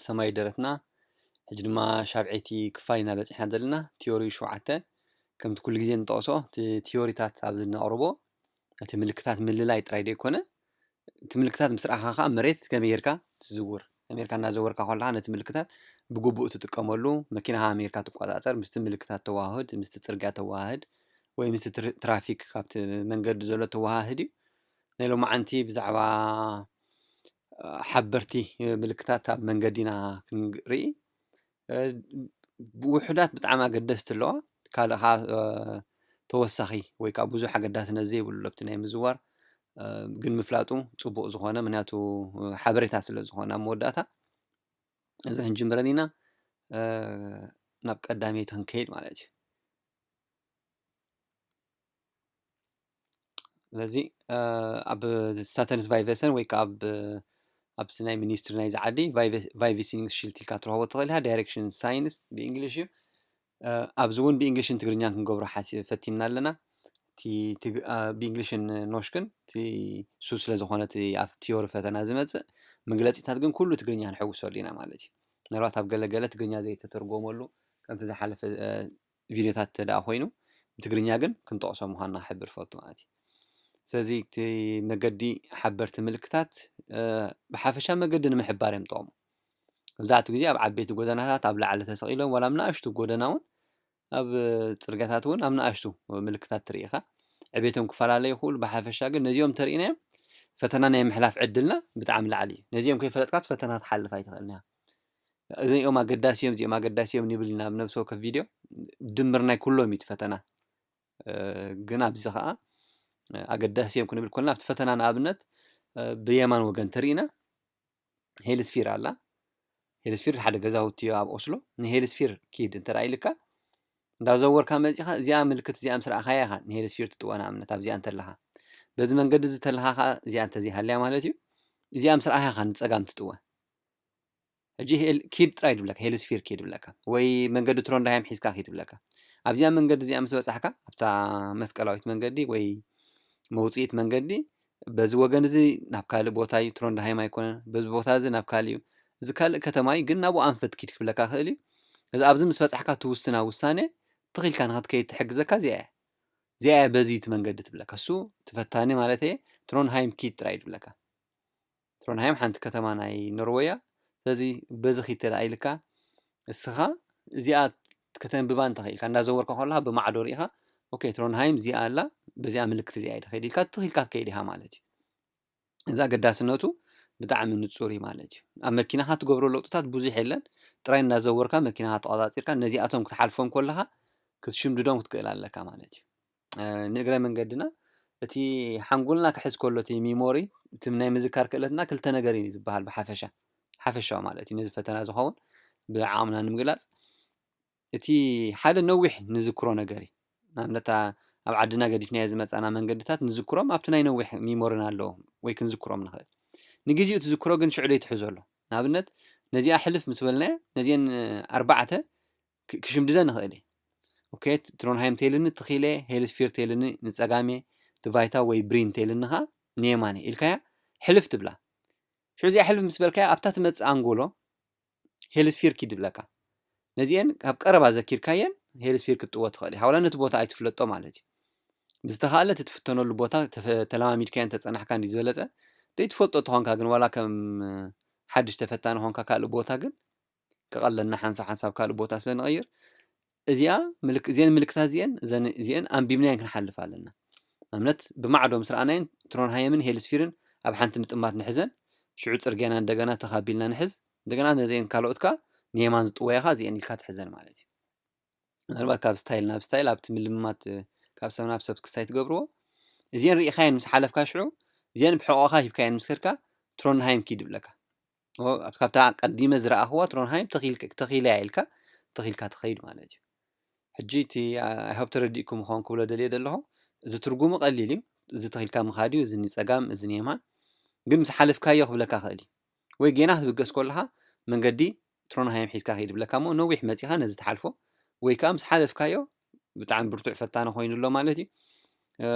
ሰማይ ደረትና። ሕጂ ድማ ሻብዐይቲ ክፋል ኢና በጺሕና ዘለና። ቲዮሪ ሸውዓተ፣ ከምቲ ኩሉ ግዜ ንጠቕሶ፣ እቲ ቲዮሪታት ኣብዚ ነቕርቦ፣ እቲ ምልክታት ምልላይ ጥራይ ዘይኮነ፣ እቲ ምልክታት ምስ ረኣኻ ከኣ መሬት ከመይ ጌርካ ትዝውር፣ ከመይ ጌርካ እናዘወርካ ከለኻ ነቲ ምልክታት ብግቡእ ትጥቀመሉ፣ መኪናኻ ከመይ ጌርካ ትቆጻጸር፣ ምስቲ ምልክታት ተዋህድ፣ ምስቲ ጽርግያ ተዋህድ፣ ወይ ምስቲ ትር-፣ ትራፊክ ካብቲ መንገዲ ዘሎ ተዋሃህድ እዩ። ናይ ሎማዓንቲ ብዛዕባ፣ እ፣ ሓበርቲ ምልክታት ኣብ መንገዲና ክንርኢ። እ፣ ውሑዳት ብጣዕሚ ኣገደስቲ ኣለዋ። ካልእ ኸዓ፣ እ፣ ተወሳኺ ወይ ከዓ ብዙሕ ኣገዳስነት ዘይብሉ ኣብቲ ናይ ምዝዋር፣ እ፣ ግን ምፍላጡ ጽቡቕ ዝኾነ፣ ምኽንያቱ፣ እ፣ ሓበሬታ ስለ ዝኾነ ኣብ መወዳእታ። እዚ ክንጅምረን ኢና፣ እ፣ ናብ ቀዳመይቲ ክንከይድ ማለት እዩ። ስለዚ፣ እ፣ ኣብ ስታተንስ ቫይቨሰን ወይ ከዓ ኣብ፣ ኣብቲ ናይ ሚኒስትሪ ናይዚ ዓዲ ቫይቨ-፣ ቫይቪሲንግ ሽልት ኢልካ ትረኽቦ ትኽእል ኢኻ። ዳይሬክሽን ሳይንስ ብእንግሊሽ እዩ። እ፣ ኣብዚ እውን ብእንግሊሽን ትግርኛን ክንገብሮ ሓሲ-፣ ፈቲንና ኣለና። እቲ ትግ-፣ እ፣ ብእንግሊሽን ኖሽክን እቲ እሱ ስለ ዝኾነ እቲ ኣብ ቲዮሪ ፈተና ዝመጽእ መግለጺታት ግን ኩሉ ትግርኛ ክንሕውሰሉ ኢና ማለት እዩ። ምናልባት ኣብ ገለ ገለ ትግርኛ ዘይተተርጎመሉ ከምቲ ዝሓለፈ፣ እ፣ ቪድዮታት እንተ ደኣ ኮይኑ፣ ብትግርኛ ግን ክንጠቕሶ ምዃንና ክሕብር እፈቱ ማለት እዩ። ስለዚ እቲ መገዲ ሓበርቲ ምልክታት፣ እ፣ ብሓፈሻ መገዲ ንምሕባር እዮም ዝጠቕሙ። መብዛሕትኡ ግዜ ኣብ ዓበይቲ ጎደናታት ኣብ ላዕሊ ተሰቒሎም፣ ዋላ ኣብ ንኣሽቱ ጎደና እውን፣ ኣብ ጽርግያታት እውን ኣብ ንኣሽቱ ምልክታት ትርኢ ኢኻ። ዕቤቶም ክፈላለ ይኽእሉ፣ ብሓፈሻ ግን ነዚኦም ተርኢናዮም ፈተና ናይ ምሕላፍ ዕድልና ብጣዕሚ ላዕሊ እዩ። ነዚኦም ከይፈለጥካስ ፈተና ትሓልፍ ኣይትኽእልን ኢኻ። እዚኦም ኣገዳሲ እዮም፣ እዚኦም ኣገዳሲ እዮም ንብል ኢና ኣብ ነብሲ ወከፍ ቪድዮ። ድምር ናይ ኩሎም እዩ እቲ ፈተና። እ፣ ግን ኣብዚ ኸዓ፣ እ፣ ኣገዳሲ እዮም ክንብል ኮልና፣ ኣብቲ ፈተና ንኣብነት፣ እ፣ ብየማን ወገን ተሪእና ሄልስፊር ኣላ። ሄልስፊር ሓደ ገዛውቲ እዩ ኣብ ኦስሎ። ንሄልስፊር ኪድ እንተ ደኣ ኢልካ፣ እንዳዘወርካ መጺኻ እዚኣ ምልክት እዚኣ ምስ ረኣኻያ ኢኻ ንሄልስፊር ትጥወ። ንኣብነት ኣብዚኣ እንተለኻ፣ በዚ መንገዲ እዚ ተለኻ ኸዓ እዚኣ እንተዘይሃልያ ማለት እዩ። እዚኣ ምስ ረኣኻ ኢኻ ንጸጋም ትጥወ። ሕጂ ሄል-፣ ኪድ ጥራይ ድብለካ፣ ሄልስፊር ኪድ ድብለካ፣ ወይ መንገዲ ትሮንዳሃይም ሒዝካ ኪድ ድብለካ። ኣብዚኣ መንገዲ እዚኣ ምስ በጻሕካ፣ ኣብታ መስቀላዊት መንገዲ ወይ መውጽኢት መንገዲ፣ በዚ ወገን እዚ ናብ ካልእ ቦታ እዩ፣ ትሮንዳሃይም ኣይኮነን፣ በዚ ቦታ እዚ ናብ ካልእ እዩ፣ እዚ ካልእ ከተማ እዩ፣ ግን ናብኡ ኣንፈት ኪድ ክብለካ ክእል እዩ። እዚ ኣብዚ ምስ በጻሕካ ትውስና ውሳነ ትኺልካ ንኽትከይድ ትሕግዘካ እዚኣ እያ። እዚኣ እያ በዚ እቲ መንገዲ ትብለካ። እሱ እቲ ፈታኒ ማለት እየ፣ ትሮንሃይም ኪድ ጥራይ እዩ ድብለካ። ትሮንሃይም ሓንቲ ከተማ ናይ ኖርወይ እያ። ስለዚ በዚ ኺድ ተደኣ ኢልካ፣ እስኻ እዚኣ ከተንብባ እንተኽኢልካ፣ እንዳዘወርካ ከለኻ ብማዕዶ ርኢኻ፣ ኦኬ፣ ትሮንሃይም እዚኣ ኣላ፣ በዚኣ ምልክት እዚኣ እየ ድኸይድ ኢልካ፣ ትኽ ኢልካ ትከይድ ኢኻ ማለት እዩ። እዚ ኣገዳስነቱ ብጣዕሚ ንጹር እዩ ማለት እዩ። ኣብ መኪናኻ ትገብሮ ለውጥታት ብዙሕ የለን። ጥራይ እንዳዘወርካ መኪናኻ ተቖጻጺርካ ነዚኣቶም ክትሓልፎም ከለኻ ክትሽምድዶም ክትክእል ኣለካ ማለት እዩ። እ፣ ንእግረ መንገድና እቲ ሓንጎልና ክሕዝ ከሎ እቲ ሚሞሪ፣ እቲ ናይ ምዝካር ክእለትና ክልተ ነገር እዩ ዝበሃል ብሓፈሻ፣ ሓፈሻዊ ማለት እዩ። ነዚ ፈተና ዝኸውን ብዓቕምና ንምግላጽ እቲ ሓደ ነዊሕ ንዝክሮ ነገር እዩ። ንኣብነት ኣብ ዓድና ገዲፍናዮ ዝመጻና መንገድታት ንዝክሮም ኣብቲ ናይ ነዊሕ ሚሞሪና ኣለዎም ወይ ክንዝክሮም ንኽእል። ንግዜኡ ትዝክሮ ግን ሽዑ ዘይትሕዞ ኣሎ። ንኣብነት ነዚኣ ሕልፍ ምስ በልናያ ነዚአን ኣርባዕተ ክ-፣ ክሽምድደ ንኽእል እየ። ኦኬ፣ ትሮንሃይም ተይልኒ ትኺለ፣ ሄልስፊር ተይልኒ ንጸጋሜ፣ ትቫይታ ወይ ብሪን ተይልኒ ኸኣ ንየማነ ኢልካያ ሕልፍ ትብላ። ሽዑ እዚኣ ሕልፍ ምስ በልካያ ኣብታ ትመጽእ ኣንጎሎ ሄልስፊር ኪድ ይብለካ። ነዚአን ካብ ቀረባ ዘኪርካየን ሄልስፊር ክትጥዎ ትኽእል ኢኻ። ዋላ ነቲ ቦታ ኣይትፍለጦ ማለት እዩ። ብዝተኻእለ እቲ ትፍተነሉ ቦታ ተፈ-፣ ተለማሚድካዮን ተጸናሕካን ድዩ ዝበለጸ። ዘይትፈልጦ ተኾንካ ግን ዋላ ከም ሓድሽ ተፈታኒ ኾንካ ካልእ ቦታ ግን ክቐለና ሓንሳብ ሓንሳብ ካልእ ቦታ ስለ ንቐይር፣ እዚኣ ምልክ-፣ እዚአን ምልክታት እዚአን፣ እዘን፣ እዚአን ኣንቢብናየን ክንሓልፍ ኣለና። ንኣብነት ብማዕዶ ምስ ረኣናየን ትሮንሃየምን ሄልስፊርን ኣብ ሓንቲ ምጥማት ንሕዘን፣ ሽዑ ጽርግያና እንደገና ተኻቢልና ንሕዝ፣ እንደገና ነዚአን ካልኦት ከኣ ንየማን ዝጥወያ ከኣ እዚአን ኢልካ ትሕዘን ማለት እዩ። ምናልባት ካብ ስታይል ናብ ስታይል ኣብቲ ምልምማት፣ እ፣ ካብ ሰብ ናብ ሰብ ክስታይ ትገብርዎ። እዚአን ርኢኻየን ምስ ሓለፍካ ሽዑ፣ እዚአን ብሕቖኻ ሂብካየን ምስ ከድካ ትሮንሃይም ኪድ ይብለካ። ኦ፣ ኣብ-፣ ካብታ ቀዲመ ዝረኣኽዋ ትሮንሃይም ተኺል-፣ ተኺለያ ኢልካ፣ ተኺልካ ትኸይድ ማለት እዩ። ሕጂ እቲ፣ ኣ-፣ I hope ተረዲእኩም ምዃን ክብሎ ደልየ ዘለኹ፣ እዚ ትርጉሙ ቀሊል እዩ። እዚ ተኺልካ ምኻድ እዩ፣ እዚ ንጸጋም፣ እዚ ንየማን። ግን ምስ ሓለፍካዮ ክብለካ ክእል እዩ። ወይ ጌና ክትብገስ ከለኻ መንገዲ ትሮንሃይም ሒዝካ ኺድ ይብለካ እሞ ነዊሕ መጺኻ ነዚ ትሓልፎ፣ ወይ ከኣ ምስ ሓለፍካዮ ብጣዕሚ ብርቱዕ ፈታኒ ኮይኑ ኣሎ ማለት እዩ። እ፣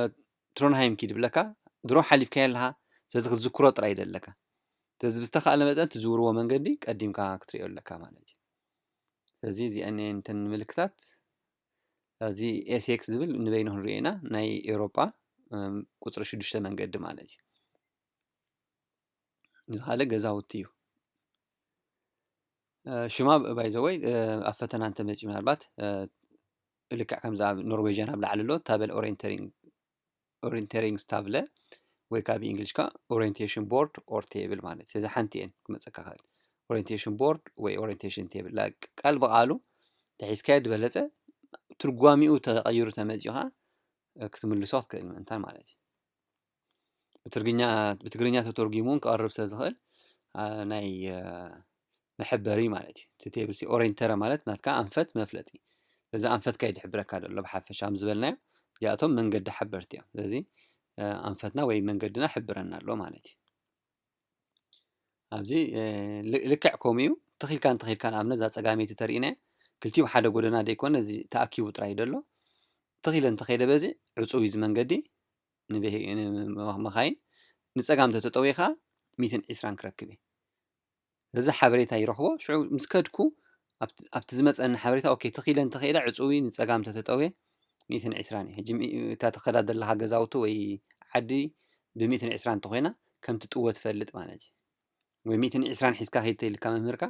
ትሮንሃይም ኪድ ይብለካ፣ ድሮ ሓሊፍካዮ ኣለኻ፣ ስለዚ ክትዝክሮ ጥራይ እዩ ደለካ። ስለዚ ብዝተኻእለ መጠን ትዝውርዎ መንገዲ ቀዲምካ ክትሪኦ ኣለካ ማለት እዩ። ስለዚ እዚአን እየን እተን ምልክታት። እዚ ኤስኤክስ ዝብል ንበይኑ ክንሪኦ ኢና። ናይ ኤውሮጳ ቁፅሪ ሽዱሽተ መንገዲ ማለት እዩ። እዚ ካልእ ገዛውቲ እዩ። ሽማ ባይዘወይ ኣብ ፈተና እንተመፅኡ ምናልባት ልክዕ ከምዚ ኣብ ኖርዌጅያን ኣብ ላዕሊ ኣሎ ታበል ኦሪንተሪንግ ታብለ ወይ ካብ እንግሊሽ ካ ኦሪንቴሽን ቦርድ ኦር ቴብል ማለት እዩ። ስለዚ ሓንቲ እየን ክመፀካ ክእል። ኦሪንቴሽን ቦርድ ወይ ኦሪንቴሽን ቴብል ቃል ብቃሉ ተሒዝካዮ ዝበለፀ ትርጓሚኡ ተቐይሩ ተመፂኡ ከዓ ክትምልሶ ክትክእል ምእንታን ማለት እዩ። ብትግርኛ ተተርጉሙ ክቐርብ ስለ ዝኽእል ናይ መሐበሪ ማለት እዩ። እቲ ቴብል ሲ ኦሬንተረ ማለት ናትካ ኣንፈት መፍለጢ። ስለዚ ኣንፈትካ እዩ ዝሕብረካ ዘሎ ብሓፈሻ ከም ዝበልናዮ እዚኣቶም መንገዲ ሓበርቲ እዮም። ስለዚ ኣንፈትና ወይ መንገድና ሕብረና ኣሎ ማለት እዩ። ኣብዚ ልክዕ ከምኡ እዩ። ተኺልካ እንተኺልካ ንኣብነት እዛ ፀጋመይቲ ተርእይና ክልቲኡ ሓደ ጎደና ደይኮነ እዚ ተኣኪቡ ጥራይ ደሎ ተኺለ እንተኸይደ በዚ ዕፁው እዩ እዚ መንገዲ ንመኻይን ንፀጋም ተተጠውየ ከዓ ሚትን ዕስራን ክረክብ እየ። እዚ ሓበሬታ ይረኽቦ። ሽዑ ምስ ከድኩ ኣብቲ ዝመፀኒ ሓበሬታ ኦኬ ተኺለ እንተኸይደ ዕፁዊ ንፀጋም ተተጠውየ ሚትን ዕስራን እዩ። ሕጂ እታ ተኸዳ ዘለኻ ገዛውቲ ወይ ዓዲ ብሚትን ዕስራን እንተኮይና ከምቲ ጥወ ትፈልጥ ማለት እዩ። ወይ ሚትን ዕስራን ሒዝካ ከይድ ተይልካ መምህርካ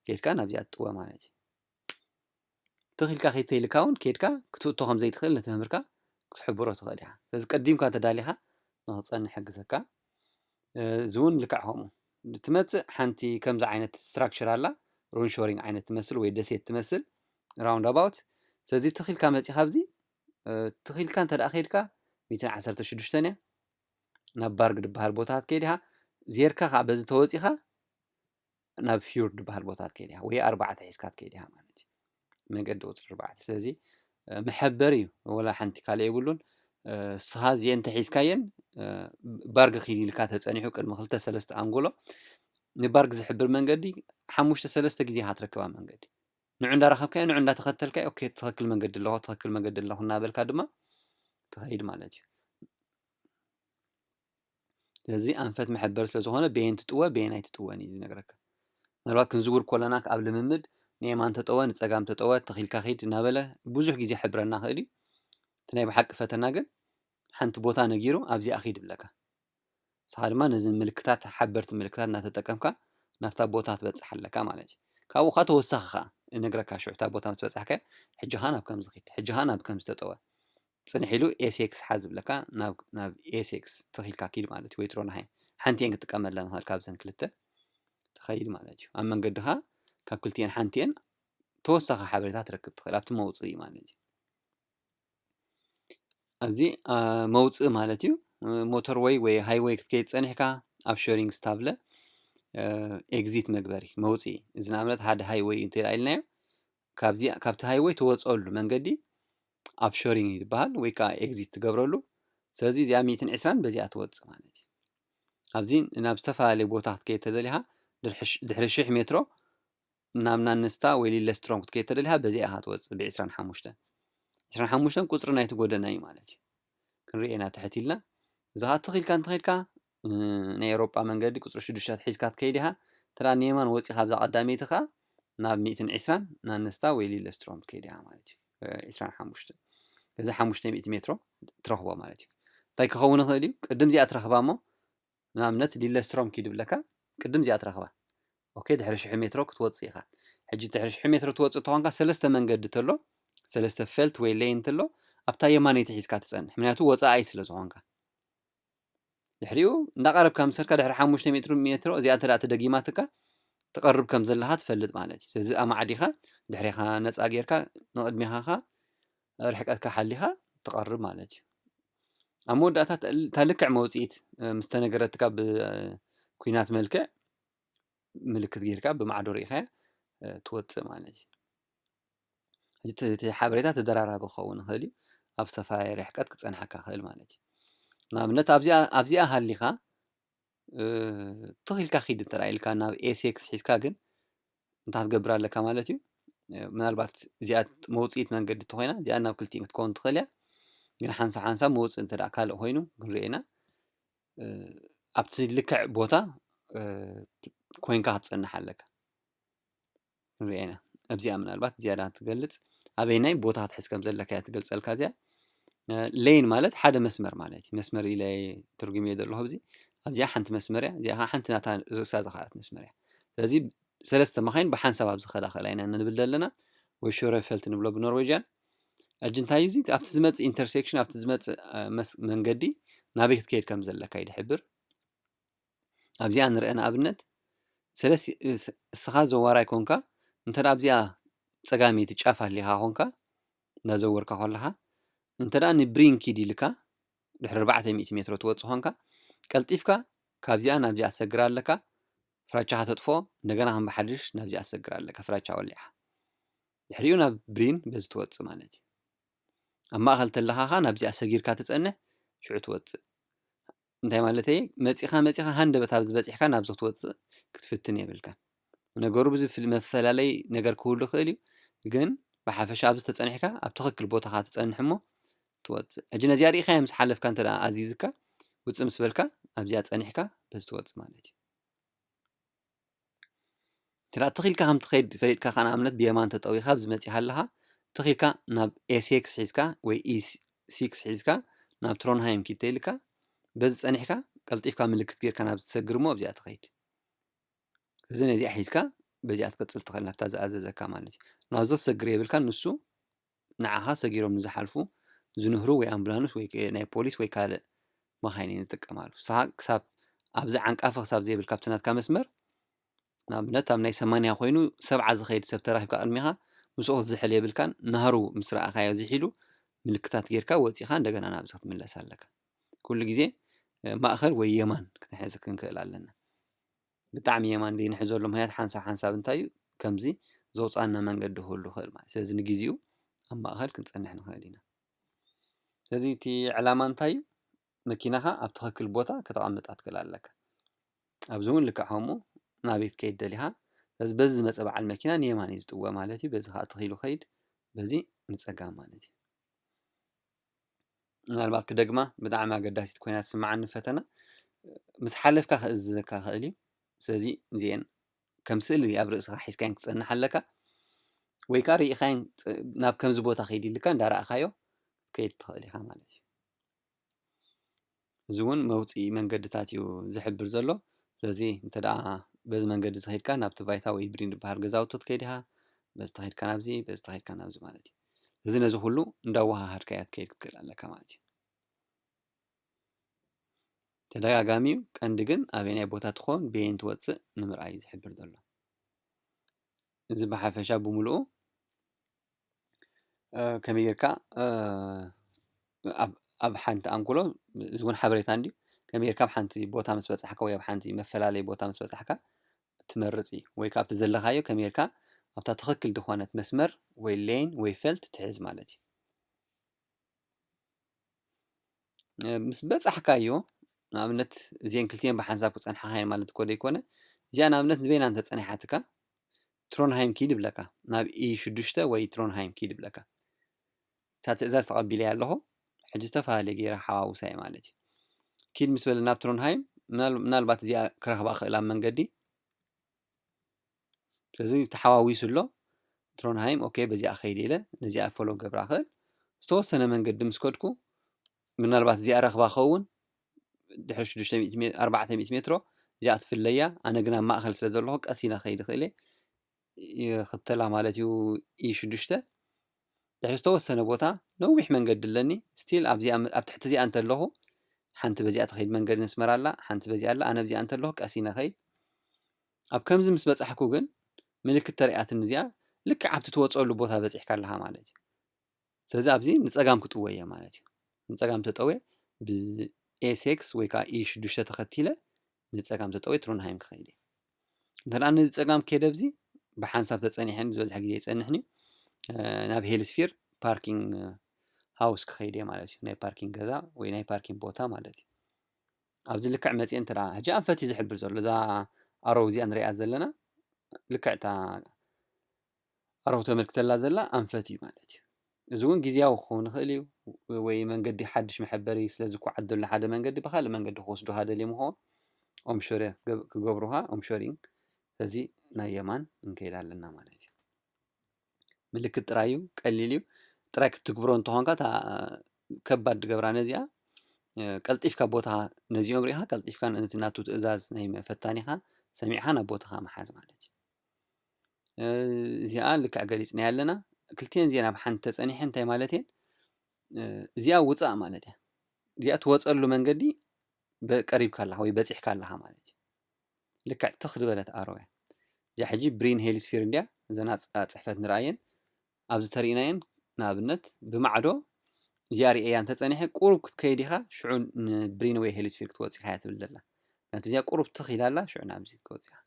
ከይድካ ናብዚኣ ትጥወ ማለት እዩ። ተኺልካ ከይድ ተይልካ እውን ከይድካ ክትእቶ ከም ዘይትኽእል ነቲ መምህርካ ክትሕብሮ ትኽእል ኢኻ። ስለዚ ቀዲምካ ተዳሊኻ ንክትፀንሕ ሕግዘካ። እዚ እውን ልክዕ ከምኡ ትመፅእ ሓንቲ ከምዚ ዓይነት ስትራክቸር ኣላ ሩንሾሪንግ ዓይነት ትመስል ወይ ደሴት ትመስል ራውንድ ኣባውት። ስለዚ ተኺልካ መፂኻ ኣብዚ ተኺልካ እንተ ከይድካ ሚትን ዓሰርተ ሽዱሽተን እያ ናብ ባርግ ዝበሃል ቦታ ክትከይድ ኢኻ። ዜርካ ከዓ በዚ ተወፂኻ ናብ ፊዩርድ ዝበሃል ቦታ ክትከይድ ኢኻ ወይ ኣርባዕተ ሒዝካ ክትከይድ ኢኻ ማለት እዩ። መንገዲ ቁፅሪ ኣርባዕተ ስለዚ መሐበሪ እዩ። ወላ ሓንቲ ካልእ የብሉን። ስኻ እዚአን ተሒዝካየን ባርግ ኺድ ኢልካ ተፀኒሑ ቅድሚ ክልተ ሰለስተ ኣንጎሎ ንባርግ ዝሕብር መንገዲ ሓሙሽተ ሰለስተ ግዜ ኢኻ ትረክባ መንገዲ ንዑ እንዳረኸብካዮ ንዑ እንዳተኸተልካዮ ኦኬ ትኽክል መንገዲ ኣለኹ ትኽክል መንገዲ ኣለኹ እናበልካ ድማ ትኸይድ ማለት እዩ። ስለዚ ኣንፈት መሐበሪ ስለ ዝኾነ በየን ትጥወ በየን ኣይትጥወን እዩ ዝነግረካ። ምናልባት ክንዝውር ኮለና ኣብ ልምምድ ንየማን ተጠወ ንፀጋም ተጠወ ተኺልካ ኺድ እናበለ ብዙሕ ግዜ ሕብረና ክእል እዩ። እቲ ናይ ብሓቂ ፈተና ግን ሓንቲ ቦታ ነጊሩ ኣብዚኣ ኺድ ይብለካ። ንስኻ ድማ ነዚ ምልክታት ሓበርቲ ምልክታት እናተጠቀምካ ናብታ ቦታ ትበፅሕ ኣለካ ማለት እዩ። ካብኡ ከዓ ተወሳኺ ከዓ እነግረካ ሽዑ እታ ቦታ ምስ በፃሕካ ሕጂ ከዓ ናብ ከምዚ ኺድ ሕጂ ከዓ ናብ ከምዚ ተጠወ ፅንሕ ኢሉ ኤስኤክስ ሓዝ ዝብለካ ናብ ኤስኤክስ ተኺልካ ኪድ ማለት እዩ። ወይ ትሮንሃይም ሓንቲ እየን ክጥቀመለን ንኽእል ካብዘን ክልተ ትኸይድ ማለት እዩ። ኣብ መንገድኻ ካብ ክልቲኤን ሓንቲኤን ተወሳኺ ሓበሬታ ትረክብ ትኽእል ኣብቲ መውፅኢ ማለት እዩ። ኣብዚ መውፅኢ ማለት እዩ። ሞተርወይ ወይ ሃይወይ ክትከይድ ፀኒሕካ ኣብ ሸሪንግ ስታብለ ኤግዚት መግበሪ መውፅኢ እዚ ንኣብነት ሓደ ሃይወይ እንተ ኢልናዮ ካብዚ ካብቲ ሃይወይ ትወፀሉ መንገዲ ኣፍሾሪንግ ይበሃል ወይ ከዓ ኤግዚት ትገብረሉ። ስለዚ እዚኣ ሚእትን ዕስራን በዚኣ ትወፅእ ማለት እዩ። ኣብዚ ናብ ዝተፈላለየ ቦታ ክትከይድ ተደሊኻ ድሕሪ ሽሕ ሜትሮ ናብ ናነስታ ወይ ሊለስትሮም ክትከይድ ተደሊኻ በዚኣ ኢኻ ትወፅእ ብዕስራን ሓሙሽተን። ዕስራን ሓሙሽተን ቁፅሪ ናይቲ ጎደና እዩ ማለት እዩ። ክንሪኤና ትሕት ኢልና እዛ ኸዓ ትኽኢልካ እንተኸይድካ ናይ ኤሮጳ መንገዲ ቁፅሪ ሽዱሽተ ሒዝካ ትከይድ ኢኻ። ተዳ ንየማን ወፂኻ ኣብዛ ቀዳመይቲ ኸዓ ናብ ሚእትን ዕስራን ናነስታ ወይ ሊለስትሮም ትከይድ ኢኻ ማለት እዩ። ዕስራን ሓሙሽተን እዚ ሓሙሽተ ሚእቲ ሜትሮ ትረኽቦ ማለት እዩ። እንታይ ክኸውን ይኽእል እዩ? ቅድም እዚኣ ትረኽባ እሞ ንኣብነት ሊለስትሮም ኪድ ይብለካ ቅድም እዚኣ ትረኽባ። ኦኬ ድሕሪ ሽሕ ሜትሮ ክትወፅእ ኢኻ። ሕጂ ድሕሪ ሽሕ ሜትሮ ትወፅእ ተኾንካ ሰለስተ መንገዲ ተሎ ሰለስተ ፈልት ወይ ሌን ተሎ ኣብታ የማነይቲ ሒዝካ ትፀንሕ ምክንያቱ ወፃኣይ ስለ ዝኾንካ። ድሕሪኡ እንዳቐረብካ ምሰርካ ድሕሪ ሓሙሽተ ሜትሮ ሜትሮ እዚኣ እንተ ተደጊማትካ ትቐርብ ከም ዘለኻ ትፈልጥ ማለት እዩ። ስለዚ ኣማዕዲኻ ድሕሪኻ ነፃ ጌርካ ንቕድሚኻ ርሕቀትካ ሓሊኻ ትቐርብ ማለት እዩ። ኣብ መወዳእታ እታ ልክዕ መውፅኢት ምስ ተነገረትካ ብኩናት መልክዕ ምልክት ጌርካ ብማዕዶ ርኢኻያ ትወፅእ ማለት እዩ። እቲ ሓበሬታ ተደራራቢ ክኸውን ይኽእል እዩ። ኣብ ዝተፈላለየ ርሕቀት ክፀንሓካ ይኽእል ማለት እዩ። ንኣብነት ኣብዚኣ ሃሊኻ ትኺልካ ኪድ እንተ ኢልካ ናብ ኤስኤክስ ሒዝካ ግን እንታይ ክትገብር ኣለካ ማለት እዩ። ምናልባት እዚኣ መውፅኢት መንገዲ እንተኮይና እዚኣ ናብ ክልቲኡ ክትከውን ትኽእል እያ። ግን ሓንሳብ ሓንሳብ መውፅኢ እንተ ካልእ ኮይኑ ክንሪኦ ኢና። ኣብቲ ልክዕ ቦታ ኮይንካ ክትፀንሕ ኣለካ። ንሪኣ ኢና። ኣብዚኣ ምናልባት ዝያዳ ትገልጽ ኣበይናይ ቦታ ክትሕዝ ከም ዘለካ እያ ትገልጸልካ። እዚኣ ሌን ማለት ሓደ መስመር ማለት እዩ። መስመር ኢለ ትርጉም እየ ዘለኹ ኣብዚ። ኣብዚኣ ሓንቲ መስመር እያ፣ እዚኣ ከዓ ሓንቲ ናታ ርእሳ ዝኸኣለት መስመር እያ። ስለዚ ሰለስተ መኻይን ብሓንሳብ ኣብ ዝኸዳ ክእላ ኢና ንብል ዘለና፣ ወይ ሾረፈልት ንብሎ ብኖርዌጅያን። ሕጂ እንታይ እዩ እዚ? ኣብቲ ዝመጽእ ኢንተርሴክሽን፣ ኣብቲ ዝመጽእ መንገዲ ናበይ ክትከይድ ከም ዘለካ እዩ ዝሕብር። ኣብዚኣ ንርአ ንኣብነት ሰለስቲ እስኻ ዘዋራይ ኮንካ እንተ ኣብዚኣ ጸጋመይቲ ጫፍ ኣሊኻ ኮንካ እንዳዘወርካ ከለኻ እንተ ንብሪን ኪድ ኢልካ ድሕሪ ኣርባዕተ ሚእቲ ሜትሮ ትወጽእ ኮንካ ቀልጢፍካ ካብዚኣ ናብዚኣ ትሰግር ኣለካ። ፍራቻኻ ተጥፎ እንደገና ከም ብሓድሽ ናብዚኣ ትሰግር ኣለካ። ፍራቻ ወሊዕኻ ድሕሪኡ ናብ ብሪን በዚ ትወጽእ ማለት እዩ። ኣብ ማእኸል ተለኻኻ ናብዚኣ ሰጊርካ ትጸንሕ ሽዑ ትወጽእ። እንታይ ማለተይ? መጺኻ መጺኻ ሃንደበት ኣብዚ በጺሕካ ናብዚ ክትወጽእ ክትፍትን የብልካ። ነገሩ ብዙ ፍል- መፈላለይ ነገር ክህሉ ይኽእል እዩ፣ ግን ብሓፈሻ ኣብዚ ተጸኒሕካ ኣብ ትኽክል ቦታኻ ትጸንሕ እሞ ትወጽእ። ሕጂ ነዚኣ ርኢኻያ ምስ ሓለፍካ እንተ ደኣ ኣዚዝካ ውጽእ ምስ በልካ ኣብዚኣ ጸኒሕካ በዚ ትወጽእ ማለት እዩ። እንተ ደኣ ትኽኢልካ ከም ትኸይድ ፈሊጥካ ከኣ ንኣብነት ብየማን ተጠዊኻ ኣብዚ መጺኻ ኣለኻ ትኽኢልካ ናብ ኤ ሲክስ ሒዝካ ወይ ኢ ሲክስ ሒዝካ ናብ ትሮንሃይም ኪድ ተይልካ በዚ ጸኒሕካ ቀልጢፍካ ምልክት ጌርካ ናብ ትሰግር እሞ ኣብዚኣ ትኸይድ። እዚ ነዚኣ ሒዝካ በዚኣ ትቀጽል ትኽእል ናብታ ዝኣዘዘካ ማለት እዩ። ናብዚ ክትሰግር የብልካ ንሱ ንዓኻ ሰጊሮም ንዝሓልፉ ዝንህሩ ወይ ኣምቡላንስ ወይ ከ- ናይ ፖሊስ ወይ ካልእ መኻይን እየን ዝጥቀማሉ። ንስኻ ክሳብ ኣብዚ ዓንቃፊ ክሳብ ዘይብልካ ኣብቲ ናትካ መስመር ንኣብነት ኣብ ናይ ሰማንያ ኮይኑ ሰብዓ ዝኸይድ ሰብ ተራኺብካ ቅድሚኻ ምስኡ ክትዝሕል የብልካን። ናህሩ ምስ ረኣኻዮ ዝሒሉ ምልክታት ጌርካ ወጺኻ እንደገና ናብዚ ክትምለስ ኣለካ። ኩሉ ግዜ ማእኸል ወይ የማን ክንሕዝ ክንክእል ኣለና። ብጣዕሚ የማን ዘይንሕዘሉ ምኽንያት ሓንሳብ ሓንሳብ እንታይ እዩ ከምዚ ዘውፅኣና መንገዲ ክህሉ ይኽእል ማለት ስለዚ ንግዜኡ ኣብ ማእኸል ክንፀንሕ ንኽእል ኢና። ስለዚ እቲ ዕላማ እንታይ እዩ? መኪናኻ ኣብ ትኽክል ቦታ ከተቐምጣ ትክእል ኣለካ። ኣብዚ እውን ልክዕ ከምኡ ናበይ ክትከይድ ደሊኻ ስለዚ በዚ ዝመፀ በዓል መኪና ንየማን እዩ ዝጥወ ማለት እዩ። በዚ ከዓ ትኽኢሉ ከይድ በዚ ንፀጋም ማለት እዩ። ምናልባት ክደግማ ብጣዕሚ ኣገዳሲት ኮይና ትስምዓኒ ፈተና ምስ ሓለፍካ ክእዝዘካ ክእል እዩ። ስለዚ እዚአን ከም ስእሊ ኣብ ርእስኻ ሒዝካየን ክትጸንሕ ኣለካ ወይ ከዓ ርኢኻየን ናብ ከምዚ ቦታ ከይድ ኢልካ እንዳረኣኻዮ ከይድ ትኽእል ኢኻ ማለት እዩ። እዚ እውን መውፅኢ መንገድታት እዩ ዝሕብር ዘሎ። ስለዚ እንተ ደኣ በዚ መንገዲ እዚ ከይድካ ናብቲ ቫይታ ወይ ብሪን ዝበሃል ገዛውቲ ትከይድ ኢኻ። በዚ ተኸይድካ ናብዚ፣ በዚ ተኸይድካ ናብዚ ማለት እዩ። እዚ ነዚ ኩሉ እንዳወሃሃድካ እያ ትከይድ ክትክእል ኣለካ ማለት እዩ። ተደጋጋሚ እዩ። ቀንዲ ግን ኣበየናይ ቦታ ትኾን ብየን ትወፅእ ንምርኣይ እዩ ዝሕብር ዘሎ። እዚ ብሓፈሻ ብምልኡ ከመይ ጌርካ ኣብ ሓንቲ ኣንኩሎ እዚ እውን ሓበሬታ እንድዩ ከመይ ጌርካ ኣብ ሓንቲ ቦታ ምስ በፃሕካ ወይ ኣብ ሓንቲ መፈላለይ ቦታ ምስ በፃሕካ ትመርፅ እዩ ወይ ካብቲ ዘለኻዮ ከመይ ጌርካ ኣብታ ትኽክል ዝኾነት መስመር ወይ ሌን ወይ ፈልት ትሕዝ ማለት እዩ። ምስ በፃሕካዮ ንኣብነት እዚአን ክልቲአን ብሓንሳብ ክፀንሓኻየን ማለት እኮ ዘይኮነ እዚኣ ንኣብነት ንበይና እንተፀኒሓትካ ትሮንሃይም ኪድ ይብለካ ናብ ኢ ሽዱሽተ ወይ ትሮንሃይም ኪድ ይብለካ እታ ትእዛዝ ተቐቢለያ ኣለኹ ሕጂ ዝተፈላለየ ገይረ ሓዋውሳየ ማለት እዩ ኪድ ምስ በለ ናብ ትሮንሃይም ምናልባት እዚኣ ክረኽባ ክእል ኣብ መንገዲ ስለዚ ተሓዋዊሱ ኣሎ ትሮንሃይም ኦኬ በዚኣ ከይድ ኢለ ነዚኣ ፎሎ ገብራ ክእል ዝተወሰነ መንገዲ ምስ ከድኩ ምናልባት እዚኣ ረኽባ ክኸውን ድሕሪ ሽዱሽተ ሚእቲ ሜ- ኣርባዕተ ሚእቲ ሜትሮ እዚኣ ትፍለያ ኣነ ግን ኣብ ማእኸል ስለ ዘለኹ ቀስ ኢለ ከይድ ክእል እየ ይኽተላ ማለት እዩ ኢ ሽዱሽተ ድሕሪ ዝተወሰነ ቦታ ነዊሕ መንገዲ ኣለኒ ስቲል ኣብዚኣ ኣብ ትሕቲ እዚኣ እንተለኹ ሓንቲ በዚኣ ትኸይድ መንገዲ ነስመራ ኣላ ሓንቲ በዚኣ ኣላ ኣነ ኣብዚኣ እንተለኹ ቀስ ኢለ ከይድ ኣብ ከምዚ ምስ በፃሕኩ ግን ምልክት ተሪኣትኒ እዚኣ ልክዕ ኣብቲ ትወፀሉ ቦታ በፂሕካ ኣለኻ ማለት እዩ ስለዚ ኣብዚ ንፀጋም ክጥወ እየ ማለት እዩ ንፀጋም ተጠወ ብኤሴክስ ወይ ከዓ ኢ ሽዱሽተ ተኸቲለ ንፀጋም ተጠወ ትሮንሃይም ክኸይድ እየ እንተ ንፀጋም ከይደ ኣብዚ ብሓንሳብ ተፀኒሐን ዝበዝሕ ግዜ ይፀንሕኒ ናብ ሄልስፊር ፓርኪንግ ሃውስ ክኸይድ እየ ማለት እዩ ናይ ፓርኪንግ ገዛ ወይ ናይ ፓርኪንግ ቦታ ማለት እዩ ኣብዚ ልክዕ መፅአ እንተ ሕጂ ኣንፈት እዩ ዝሕብር ዘሎ እዛ ኣረው እዚኣ ንሪኣ ዘለና ልክዕ እታ ኣረው ተመልክተላ ዘላ ኣንፈት እዩ ማለት እዩ እዚ እውን ግዜያዊ ክኸውን ይኽእል እዩ ወይ መንገዲ ሓድሽ መሐበሪ ስለ ዝኳዓት ዘሎ ሓደ መንገዲ ብካልእ መንገዲ ክወስዱካ ደልዮም ይኸውን ኦምሾር ክገብሩኻ ኦምሾሪንግ። ስለዚ ናይ የማን እንከይድ ኣለና ማለት እዩ። ምልክት ጥራይ እዩ፣ ቀሊል እዩ። ጥራይ ክትግብሮ እንተኾንካ እታ ከባድ ድገብራ ነዚኣ። ቀልጢፍካ ቦታ ነዚኦም ርኢኻ ቀልጢፍካ ነቲ ናቱ ትእዛዝ ናይ መፈታኒኻ ሰሚዕኻ ናብ ቦታኻ ምሓዝ ማለት እዩ። እዚኣ ልክዕ ገሊጽናያ ኣለና። ክልቲኤን እዚኤን ኣብ ሓንቲ ተጸኒሐ እንታይ ማለት እየን? እዚኣ ውጻእ ማለት እያ። እዚኣ ትወጸሉ መንገዲ ቀሪብካ ኣለኻ ወይ በጺሕካ ኣለኻ ማለት እዩ። ልክዕ ትኽ ዝበለት ኣሮ እያ። እዚኣ ሕጂ ብሪን ሄሊስፊር እንድያ። እዘን ኣጽሕፈት ንርኣየን ኣብዚ ተርእናየን። ንኣብነት ብማዕዶ እዚኣ ርእያ እንተጸኒሐ ቁሩብ ክትከይድ ኢኻ፣ ሽዑ ንብሪን ወይ ሄሊስፊር ክትወጽእ ኢኻ እያ ትብል ዘላ። ምክንያቱ እዚኣ ቁሩብ ትኽ ኢላ ኣላ፣ ሽዑ ናብዚ ክትወጽእ ኢኻ።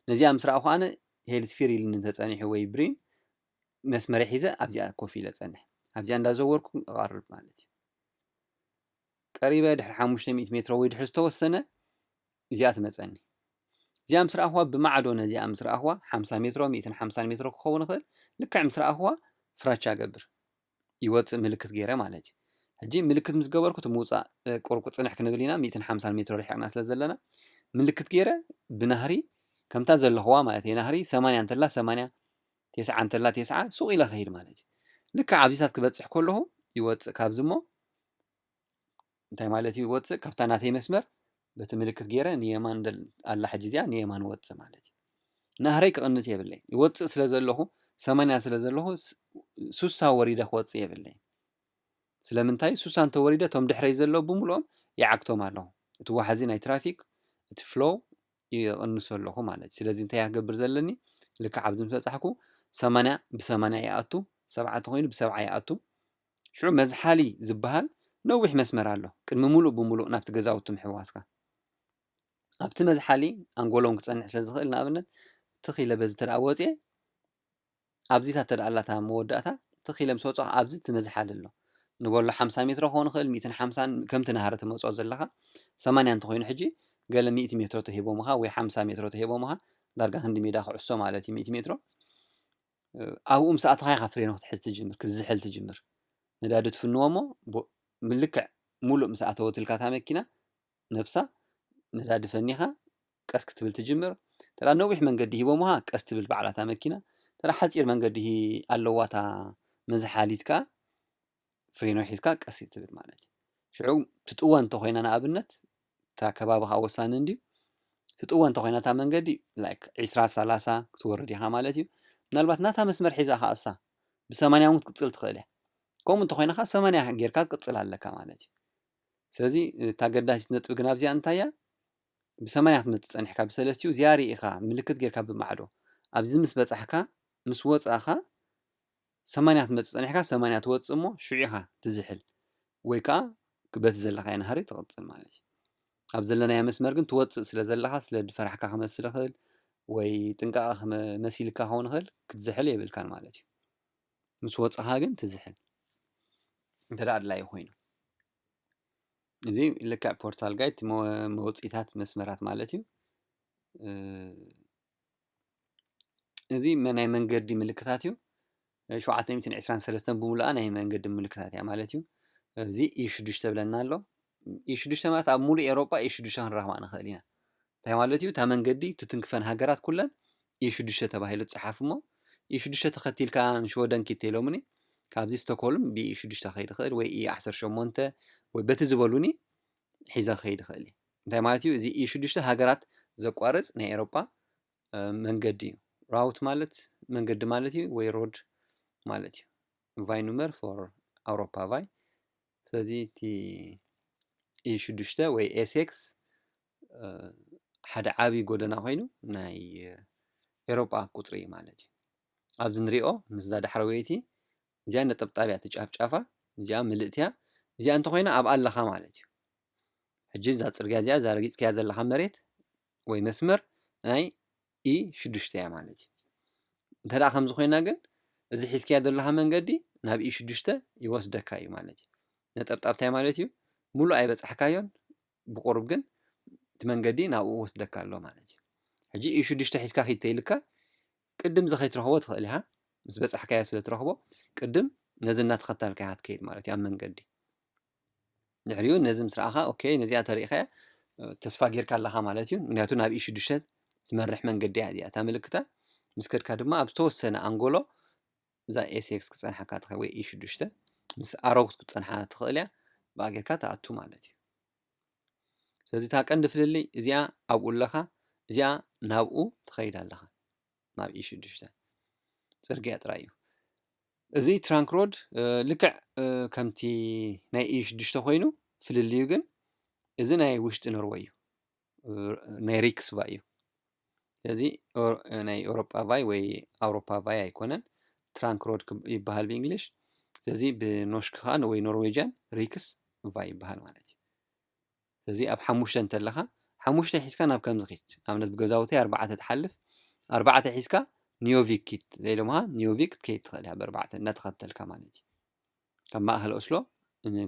ነዚኣ ምስ ረኣኹ ኣነ ሄሊስፊር ኢልኒ እንተጸኒሑ ወይ ብሪን መስመር ሒዘ ኣብዚኣ ኮፍ ኢለ ጸንሕ። ኣብዚኣ እንዳዘወርኩ እቐርብ ማለት እዩ። ቀሪበ ድሕሪ ሓሙሽተ ሚእቲ ሜትሮ ወይ ድሕሪ ዝተወሰነ እዚኣ ትመጸኒ። እዚኣ ምስ ረኣኽዋ ብማዕዶ ነዚኣ ምስ ረኣኽዋ ሓምሳ ሜትሮ፣ ሚእትን ሓምሳን ሜትሮ ክኸውን ይኽእል። ልክዕ ምስ ረኣኽዋ ፍራቻ ገብር። ይወጽእ ምልክት ገይረ ማለት እዩ። ሕጂ ምልክት ምስ ገበርኩ እቲ ምውጻእ ቁርቁ ጽንሕ ክንብል ኢና፣ ሚእትን ሓምሳን ሜትሮ ርሒቕና ስለ ዘለና ምልክት ገይረ ብናህሪ ከምታ ዘለኽዋ ማለት እየ። ናህሪ ሰማንያ እንተላ ሰማንያ፣ ተስዓ እንተላ ተስዓ ሱቕ ኢለ ከይድ ማለት እዩ። ልክዕ ኣብዚታት ክበጽሕ ከለኹ ይወጽእ ካብዚ እሞ እንታይ ማለት እዩ? ይወጽእ ካብታ ናተይ መስመር በቲ ምልክት ገይረ ንየማን ኣላ ሕጂ እዚኣ ንየማን ወጽእ ማለት እዩ። ናህረይ ክቕንስ የብለይ። ይወጽእ ስለ ዘለኹ ሰማንያ ስለ ዘለኹ ሱሳ ወሪደ ክወጽእ የብለይ። ስለምንታይ ሱሳ እንተወሪደ እቶም ድሕረይ ዘለዉ ብምልኦም ይዓግቶም ኣለኹ። እቲ ዋሕዚ ናይ ትራፊክ እቲ ፍሎው ይቕንሶ ኣለኹ ማለት እዩ። ስለዚ እንታይ ክገብር ዘለኒ? ልክዕ ኣብዚ ምስ በጻሕኩ ሰማንያ ብሰማንያ ይኣቱ፣ ሰብዓ እንተኾይኑ ብሰብዓ ይኣቱ። ሽዑ መዝሓሊ ዝበሃል ነዊሕ መስመር ኣሎ ቅድሚ ሙሉእ ብሙሉእ ናብቲ ገዛውቲ ምሕዋስካ። ኣብቲ መዝሓሊ ኣንጎሎም ክጸንሕ ስለ ዝኽእል ንኣብነት ትኽ ኢለ በዚ ተደኣ ወጽየ ኣብዚታ ተደኣ ኣላታ መወዳእታ ትኽ ኢለ ምስ ወጻኹ ኣብዚ እቲ መዝሓሊ ኣሎ ንበሎ ሓምሳ ሜትሮ ክኸውን ይኽእል ሚእትን ሓምሳን ከምቲ ናህሪ ትመጾ ዘለኻ ሰማንያ እንተኾይኑ ሕጂ ገለ ሚእቲ ሜትሮ ተሂቦምኻ ወይ ሓምሳ ሜትሮ ተሂቦምኻ ዳርጋ ክንዲ ሜዳ ኩዕሶ ማለት እዩ ሚእቲ ሜትሮ ኣብኡ ምስ ኣተኻ ኢኻ ፍሬኖ ክትሕዝ ትጅምር ክትዝሕል ትጅምር ነዳዲ ትፍንዎ እሞ ምልክዕ ሙሉእ ምስ ኣተወትልካ እታ መኪና ነብሳ ነዳዲ ፈኒኻ ቀስ ክትብል ትጅምር። ተራ ነዊሕ መንገዲ ሂቦምኻ ቀስ ትብል ባዕላታ መኪና። ተራ ሓፂር መንገዲ ኣለዋታ መዝሓሊትካ ፍሬኖ ሒዝካ ቀስ ትብል ማለት እዩ። ሽዑ ትጥወ እንተኮይና ንኣብነት እታ ከባቢ ከዓ ወሳኒ እንድዩ። ትጥወ እንተኮይና እታ መንገዲ ላይክ ዒስራ ሰላሳ ክትወርድ ኢኻ ማለት እዩ። ምናልባት ናታ መስመር ሒዛ ከዓ እሳ ብሰማንያ እውን ክትቅፅል ትኽእል እያ። ከምኡ እንተኮይና ከዓ ሰማንያ ጌርካ ክትቅፅል ኣለካ ማለት እዩ። ስለዚ እታ ገዳሲት ነጥቢ ግን ኣብዚኣ እንታይ እያ? ብሰማንያ ክትመፅእ ፀኒሕካ ብሰለስቲኡ እዚኣ ርኢኻ ምልክት ጌርካ ብማዕዶ ኣብዚ ምስ በፃሕካ ምስ ወፃእኻ ሰማንያ ክትመፅእ ፀኒሕካ ሰማንያ ትወፅእ እሞ ሽዑ ኢኻ ትዝሕል ወይ ከዓ በቲ ዘለኻዮ ናህሪ ትቕፅል ማለት እዩ። ኣብ ዘለናዮ መስመር ግን ትወፅእ ስለ ዘለኻ ስለ ድፈራሕካ ክመስል ይኽእል ወይ ጥንቃቐ መሲልካ ክኸውን ይኽእል ክትዝሕል የብልካን ማለት እዩ። ምስ ወፅኻ ግን ትዝሕል እንተ ኣድላዩ ኮይኑ እዚ ልክዕ ፖርታል ጋይድ መውፅኢታት መስመራት ማለት እዩ። እዚ ናይ መንገዲ ምልክታት እዩ። ሸውዓተ ሚእትን ዕስራን ሰለስተን ብምሉኣ ናይ መንገዲ ምልክታት እያ ማለት እዩ። እዚ ኢ ሽዱሽተ ብለና ኣሎ። ኢ ሽዱሽተ ማለት ኣብ ሙሉእ ኤውሮጳ ኢ ሽዱሽተ ክንረኽባ ንኽእል ኢና። እንታይ ማለት እዩ? እታ መንገዲ ትትንክፈን ሃገራት ኩለን ኢ ሽዱሽተ ተባሂሉ ትፅሓፍ እሞ ኢ ሽዱሽተ ተኸቲልካ ንሽወደን ኪድ ተኢሎምኒ ካብዚ ስቶክሆልም ብኢ ሽዱሽተ ክኸይድ ይኽእል ወይ ኢ ዓሰርተ ሸሞንተ ወይ በቲ ዝበሉኒ ሒዘ ክኸይድ ይኽእል እየ። እንታይ ማለት እዩ? እዚ ኢ ሽዱሽተ ሃገራት ዘቋርፅ ናይ ኤውሮጳ መንገዲ እዩ። ራውት ማለት መንገዲ ማለት እዩ ወይ ሮድ ማለት እዩ። ቫይ ኑመር ፎር ኣውሮፓ ቫይ። ስለዚ እቲ ኢ ሽዱሽተ ወይ ኤስኤክስ ሓደ ዓብዪ ጎደና ኮይኑ ናይ ኤውሮጳ ቁፅሪ እዩ ማለት እዩ። ኣብዚ ንሪኦ ምስዛ ዳሕረወይቲ እዚኣ ነጠብጣብ እያ ትጫፍጫፋ እዚኣ ምልእቲ እያ። እዚኣ እንተኮይና ኣብኣ ኣለኻ ማለት እዩ። ሕጂ እዛ ፅርግያ እዚኣ እዛ ረጊፅካያ ዘለኻ መሬት ወይ መስመር ናይ ኢ ሽዱሽተ እያ ማለት እዩ። እንተ ደኣ ከምዚ ኮይና ግን እዚ ሒዝካያ ዘለኻ መንገዲ ናብ ኢ ሽዱሽተ ይወስደካ እዩ ማለት እዩ። ነጠብጣብታይ ማለት እዩ ሙሉእ ኣይበፃሕካዮን ብቁሩብ ግን እቲ መንገዲ ናብኡ ወስደካ ኣሎ ማለት እዩ። ሕጂ ኢ ሽዱሽተ ሒዝካ ኪድ ተይልካ ቅድም እዚ ከይትረኽቦ ትኽእል ኢኻ። ምስ በፃሕካዮ ስለ ትረኽቦ ቅድም ነዚ እናተኸታልካ ኢኻ ትከይድ ማለት እዩ ኣብ መንገዲ። ድሕሪኡ ነዚ ምስ ረኣኻ ኦኬ ነዚኣ ተሪእኻያ ተስፋ ጌርካ ኣለኻ ማለት እዩ። ምክንያቱ ናብ ኢ ሽዱሽተ ትመርሕ መንገዲ እያ እዚኣ እታ ምልክታ። ምስ ከድካ ድማ ኣብ ዝተወሰነ ኣንጎሎ እዛ ኤስኤክስ ክጸንሓካ ትኽእል ወይ ኢ ሽዱሽተ ምስ ኣረጉት ክትጸንሓ ትኽእል እያ። ብኣ ጌርካ ትኣቱ ማለት እዩ። ስለዚ እታ ቀንዲ ፍልልይ እዚኣ ኣብኡ ኣለኻ፣ እዚኣ ናብኡ ትኸይድ ኣለኻ፣ ናብ ኢ ሽዱሽተ ጽርግያ ጥራይ እዩ። እዚ ትራንክ ሮድ ልክዕ ከምቲ ናይ ኢ ሽዱሽተ ኮይኑ፣ ፍልልዩ ግን እዚ ናይ ውሽጢ ኖርወይ እዩ፣ ናይ ሪክስ ቫይ እዩ። ስለዚ ናይ ኤውሮጳ ቫይ ወይ ኣውሮፓ ቫይ ኣይኮነን፣ ትራንክ ሮድ ይበሃል ብእንግሊሽ። ስለዚ ብኖሽክ ከዓ ወይ ኖርዌጅያን ሪክስ ቫይ ይበሃል ማለት እዩ። ስለዚ ኣብ ሓሙሽተ እንተለኻ፣ ሓሙሽተ ሒዝካ ናብ ከምዚ ኺድ። ኣብነት ብገዛውተይ ኣርባዕተ ትሓልፍ፣ ኣርባዕተ ሒዝካ ኒዮቪክ ኪድ፣ ዘይሎምኻ ኒዮቪክ ክትከይድ ትኽእል እያ ብኣርባዕተ እናተኸተልካ ማለት እዩ። ካብ ማእኸል ኦስሎ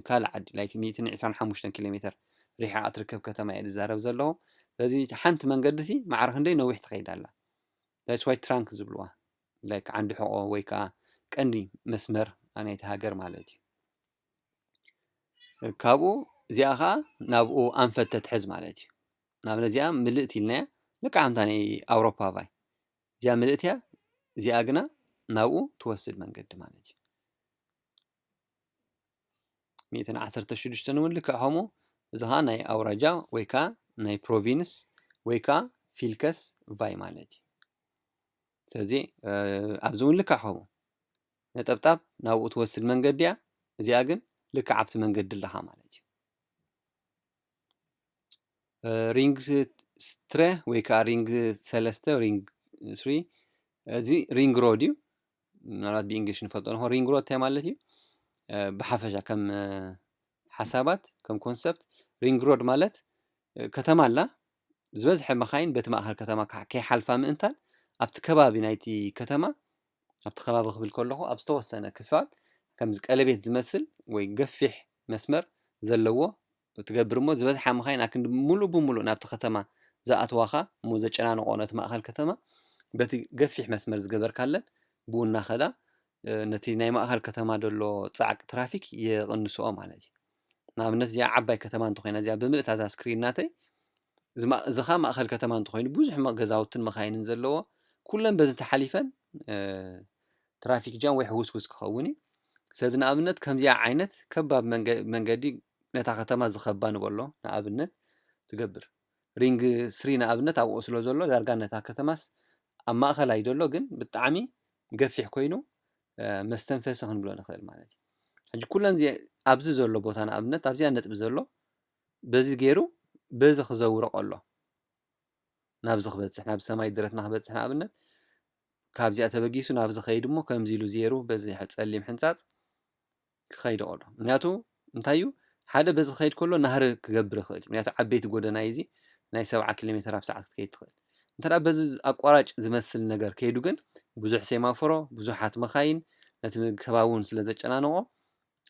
ካልእ ዓዲ ላይክ ሚእትን ዕስራን ሓሙሽተን ኪሎ ሜትር ሪሓ እትርከብ ከተማ እየ ዝዛረብ ዘለኹ። ስለዚ ሓንቲ መንገዲ ሲ ማዕረ ክንደይ ነዊሕ ትኸይድ ኣላ። ዳይስ ዋይ ትራንክ ዝብልዋ ላይክ ዓንዲ ሕቆ ወይ ከዓ ቀንዲ መስመር ናይቲ ሃገር ማለት እዩ። ካብኡ እዚኣ ከዓ ናብኡ ኣንፈት ተትሕዝ ማለት እዩ። ንኣብነት እዚኣ ምልእቲ ኢልናያ ልክዕ ከምታ ናይ ኣውሮፓ ቫይ እዚኣ ምልእቲ እያ። እዚኣ ግና ናብኡ ትወስድ መንገዲ ማለት እዩ። ሚእትን ዓሰርተ ሽዱሽተን እውን ልክዕ ከምኡ እዚ ከዓ ናይ ኣውራጃ ወይ ከዓ ናይ ፕሮቪንስ ወይ ከዓ ፊልከስ ቫይ ማለት እዩ። ስለዚ ኣብዚ እውን ልክዕ ከምኡ ነጠብጣብ ናብኡ ትወስድ መንገዲ እያ። እዚኣ ግን ልክዕ ኣብቲ መንገዲ ኣለኻ ማለት እዩ። ሪንግ ስትረ ወይ ከዓ ሪንግ ሰለስተ ሪንግ ስሪ እዚ ሪንግ ሮድ እዩ። ምናልባት ብእንግሊሽ ንፈልጦ ንኾ ሪንግ ሮድ እንታይ ማለት እዩ? ብሓፈሻ ከም ሓሳባት ከም ኮንሰፕት ሪንግ ሮድ ማለት ከተማ ኣላ ዝበዝሐ መኻይን በቲ ማእኸል ከተማ ከይሓልፋ ምእንታን ኣብቲ ከባቢ ናይቲ ከተማ ኣብቲ ከባቢ ክብል ከለኹ ኣብ ዝተወሰነ ክፋል ከምዚ ቀለቤት ዝመስል ወይ ገፊሕ መስመር ዘለዎ ትገብር እሞ ዝበዝሓ መኻይን ኣክንዲ ሙሉእ ብሙሉእ ናብቲ ከተማ ዝኣትዋኻ እሞ ዘጨናንቆ ነቲ ማእኸል ከተማ በቲ ገፊሕ መስመር ዝገበርካለን ብኡ እናኸዳ ነቲ ናይ ማእኸል ከተማ ዘሎ ፃዕቂ ትራፊክ የቕንስኦ ማለት እዩ። ንኣብነት እዚኣ ዓባይ ከተማ እንተኮይና እዚኣ ብምልእታ እዛ ስክሪን ናተይ እዚ ከዓ ማእኸል ከተማ እንተኮይኑ ብዙሕ ገዛውትን መኻይንን ዘለዎ ኩለን በዚ ተሓሊፈን ትራፊክ ጃም ወይ ሕውስውስ ክኸውን እዩ። ስለዚ ንኣብነት ከምዚኣ ዓይነት ከባብ መንገዲ ነታ ከተማ ዝኸባ ንበሎ ንኣብነት ትገብር። ሪንግ ስሪ ንኣብነት ኣብኡ ስለ ዘሎ ዳርጋ ነታ ከተማስ ኣብ ማእኸል ኣይደሎ ግን ብጣዕሚ ገፊሕ ኮይኑ መስተንፈሲ ክንብሎ ንኽእል ማለት እዩ። ሕጂ ኩለን ኣብዚ ዘሎ ቦታ ንኣብነት ኣብዚኣ ነጥቢ ዘሎ በዚ ገይሩ በዚ ክዘውሮ ከሎ ናብዚ ክበፅሕ ናብ ሰማይ ደረትና ክበፅሕ ንኣብነት ካብዚኣ ተበጊሱ ናብዚ ከይድ እሞ ከምዚ ኢሉ ዜሩ በዚ ጸሊም ሕንጻጽ ክኸይድ ከሎ ምክንያቱ እንታይ እዩ ሓደ በዚ ክኸይድ ከሎ ናህሪ ክገብር ይኽእል ምክንያቱ ዓበይቲ ጎደና እዚ ናይ ሰብዓ ኪሎ ሜትር ኣብ ሰዓት ክትከይድ ትኽእል እንተ በዚ ኣቋራጭ ዝመስል ነገር ከይዱ ግን ብዙሕ ሴማፎሮ ብዙሓት መኻይን ነቲ ከባቢ እውን ስለ ዘጨናንቆ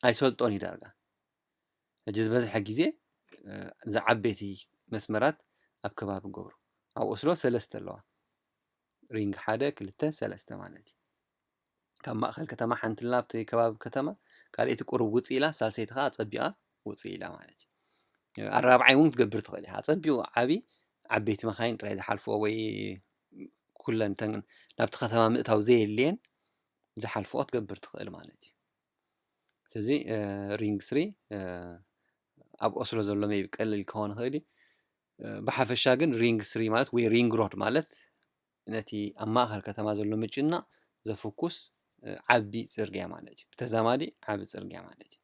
ኣይሰልጦን እዩ ዳርጋ ሕጂ ዝበዝሐ ግዜ ዝዓበይቲ መስመራት ኣብ ከባቢ ገብሩ ኣብ ኦስሎ ሰለስተ ኣለዋ ሪንግ ሓደ ክልተ ሰለስተ ማለት እዩ ካብ ማእኸል ከተማ ሓንቲ ልና ኣብቲ ከባቢ ከተማ ካልኣይቲ ቁሩብ ውፅእ ኢላ ሳልሰይቲ ከዓ ኣፀቢቓ ውፅእ ኢላ ማለት እዩ ኣራብዓይ እውን ክትገብር ትኽእል ኢኻ ኣፀቢቑ ዓብዪ ዓበይቲ መኻይን ጥራይ ዝሓልፍኦ ወይ ኩለን ናብቲ ከተማ ምእታው ዘየድልየን ዝሓልፍኦ ክትገብር ትኽእል ማለት እዩ ስለዚ ሪንግ ስሪ ኣብ ኦስሎ ዘሎ ሜቢ ቀልል ክኸውን ይኽእል እዩ ብሓፈሻ ግን ሪንግ ስሪ ማለት ወይ ሪንግ ሮድ ማለት ነቲ ኣብ ማእኸል ከተማ ዘሎ ምጭናቕ ዘፍኩስ ዓቢ ፅርግያ ማለት እዩ ብተዛማዲ ዓቢ ፅርግያ ማለት እዩ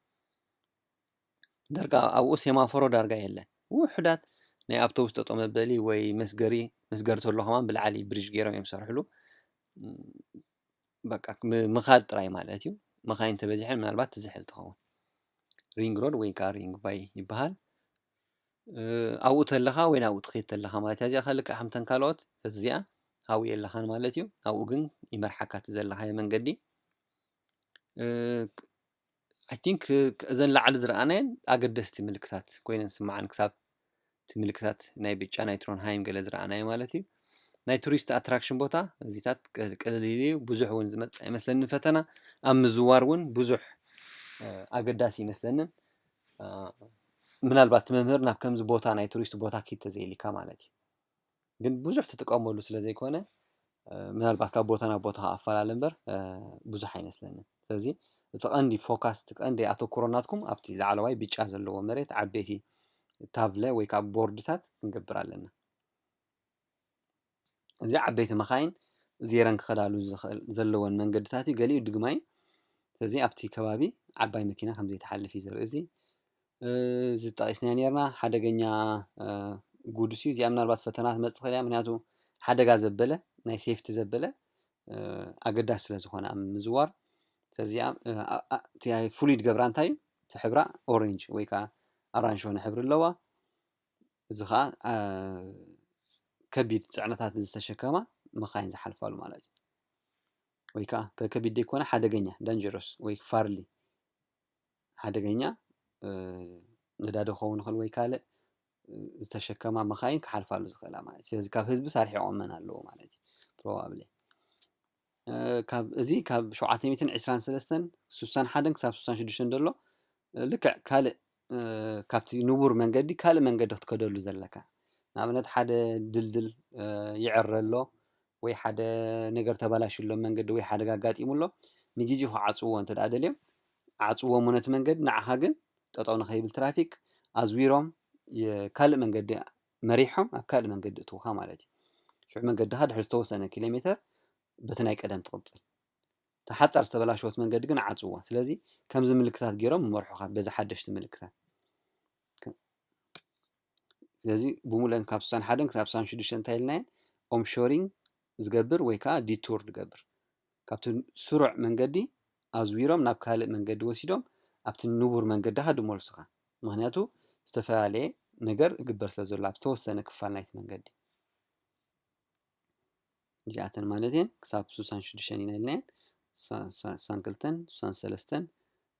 ዳርጋ ኣብኡ ሴማፎሮ ዳርጋ የለን ውሕዳት ናይ ኣብቶቡስ ጠጦ መበሊ ወይ መስገሪ መስገሪ ተሎ ከማን ብላዕሊ ብሪጅ ገይሮም እዮም ዝሰርሕሉ በቃ ምኻድ ጥራይ ማለት እዩ መኻይን ተበዚሐን ምናልባት ትዝሕል ትኸውን ሪንግ ሮድ ወይ ከዓ ሪንግ ባይ ይበሃል ኣብኡ ተለኻ ወይ ናብኡ ትኸይድ ተለኻ ማለት እያ እዚኣ ከልክዕ ከምተን ካልኦት እዚኣ ኣብኡ የለኻን ማለት እዩ ኣብኡ ግን ይመርሓካ እቲ ዘለኻዮ መንገዲ I think እዘን ላዕሊ ዝረኣናየን ኣገደስቲ ምልክታት ኮይነን ስማዓን ክሳብ እቲ ምልክታት ናይ ብጫ ናይ ትሮንሃይም ገለ ዝረኣናዮ ማለት እዩ ናይ ቱሪስት ኣትራክሽን ቦታ እዚታት ቀልል ኢሉ እዩ ብዙሕ እውን ዝመፅእ ኣይመስለንን ፈተና ኣብ ምዝዋር እውን ብዙሕ ኣገዳሲ ይመስለንን ምናልባት እቲ መምህር ናብ ከምዚ ቦታ፣ ናይ ቱሪስት ቦታ ኪድ ተዘይሊካ ማለት እዩ። ግን ብዙሕ ትጥቀመሉ ስለ ዘይኮነ፣ እ፣ ምናልባት ካብ ቦታ ናብ ቦታ ኣፈላለ እምበር፣ እ፣ ብዙሕ ኣይመስለንን። ስለዚ እቲ ቀንዲ ፎካስ፣ እቲ ቀንዲ ኣተኩሮ ናትኩም ኣብቲ ላዕለዋይ ብጫ ዘለዎ መሬት፣ ዓበይቲ ታቭለ ወይ ከዓ ቦርድታት ክንገብር ኣለና። እዚ ዓበይቲ መኻይን ዜረን ክኸዳሉ ዝኽእል ዘለወን መንገድታት እዩ። ገሊኡ ድግማይ፣ ስለዚ ኣብቲ ከባቢ ዓባይ መኪና ከም ዘይትሓልፍ እዩ ዘርኢ። እዚ፣ እ፣ እዚ ጠቒስናዮ ነርና፣ ሓደገኛ፣ እ፣ ጉድስ እዩ። እዚኣ ምናልባት ፈተና ትመጽእ ትኽእል እያ፣ ምክንያቱ ሓደጋ ዘበለ፣ ናይ ሴፍቲ ዘበለ፣ እ፣ ኣገዳሲ ስለ ዝኾነ ኣብ ምዝዋር። ስለዚ እዚኣ፣ እ፣ ኣ-፣ ኣ-፣ እቲ ፍሉይ ድገብራ እንታይ እዩ? እቲ ሕብራ ኦሬንጅ ወይ ከዓ ኣራንሺ ዝኾነ ሕብሪ ኣለዋ። እዚ ኸዓ፣ እ፣ ከቢድ ጽዕነታት ዝተሸከማ መኻይን ዝሓልፋሉ ማለት እዩ። ወይ ከዓ ከ-፣ ከቢድ ዘይኮነ ሓደገኛ፣ ዳንጀረስ ወይ ፋርሊ፣ ሓደገኛ፣ እ፣ ነዳዲ ክኸውን ይኽእል ወይ ካልእ፣ እ፣ ዝተሸከማ መኻይን ክሓልፋሉ ዝኽእላ ማለት እዩ። ስለዚ ካብ ህዝቢ ሳርሒቖመን ኣለዎ ማለት እዩ። ፕሮባብሊ፣ እ፣ ካብ፣ እዚ ካብ ሸውዓተ ሚእትን ዕስራን ሰለስተን፣ ስሳን ሓደን ክሳብ ስሳን ሽዱሽተን ዘሎ፣ እ፣ ልክዕ ካልእ፣ እ፣ ካብቲ ንቡር መንገዲ ካልእ መንገዲ ክትከደሉ ዘለካ። ንኣብነት ሓደ ድልድል፣ እ፣ ይዕረ ኣሎ ወይ ሓደ ነገር ተበላሽዩ ኣሎ መንገዲ ወይ ሓደጋ ኣጋጢሙ ኣሎ፣ ንግዜኡ ክዓጽውዎ እንተ ደኣ ደልዮም፣ ዓጽውዎ እሞ ነቲ መንገዲ፣ ንዓኻ ግን ጠጠው ንኸይብል ትራፊክ ኣዝዊሮም የ-፣ ካልእ መንገዲ መሪሖም ኣብ ካልእ መንገዲ እትውኻ ማለት እዩ። ሽዑ መንገድኻ ድሕሪ ዝተወሰነ ኪሎ ሜተር በቲ ናይ ቀደም ትቕጽል። እታ ሓጻር ዝተበላሸወት መንገዲ ግን ዓጽዋ። ስለዚ ከምዚ ምልክታት ገይሮም ይመርሑኻ በዚ ሓደሽቲ ምልክታት። ስለዚ ብሙሉአን ካብ ስሳን ሓደን ክሳብ ስሳን ሽዱሽተን እንታይ ኢልናየን? ኦምሾሪንግ ዝገብር ወይ ከዓ ዲቱር ዝገብር። ካብቲ ስሩዕ መንገዲ ኣዝዊሮም ናብ ካልእ መንገዲ ወሲዶም ኣብቲ ንቡር መንገድኻ ድመልሱኻ። ምኽንያቱ ዝተፈላለየ ነገር እግበር ስለ ዘሎ ኣብ ዝተወሰነ ክፋል ናይቲ መንገዲ። እዚኣተን ማለት እየን። ክሳብ ስሳን ሽዱሽተን ኢና ኢልናየን። ሳ-፣ ሳ-፣ ስሳን ክልተን፣ ስሳን ሰለስተን፣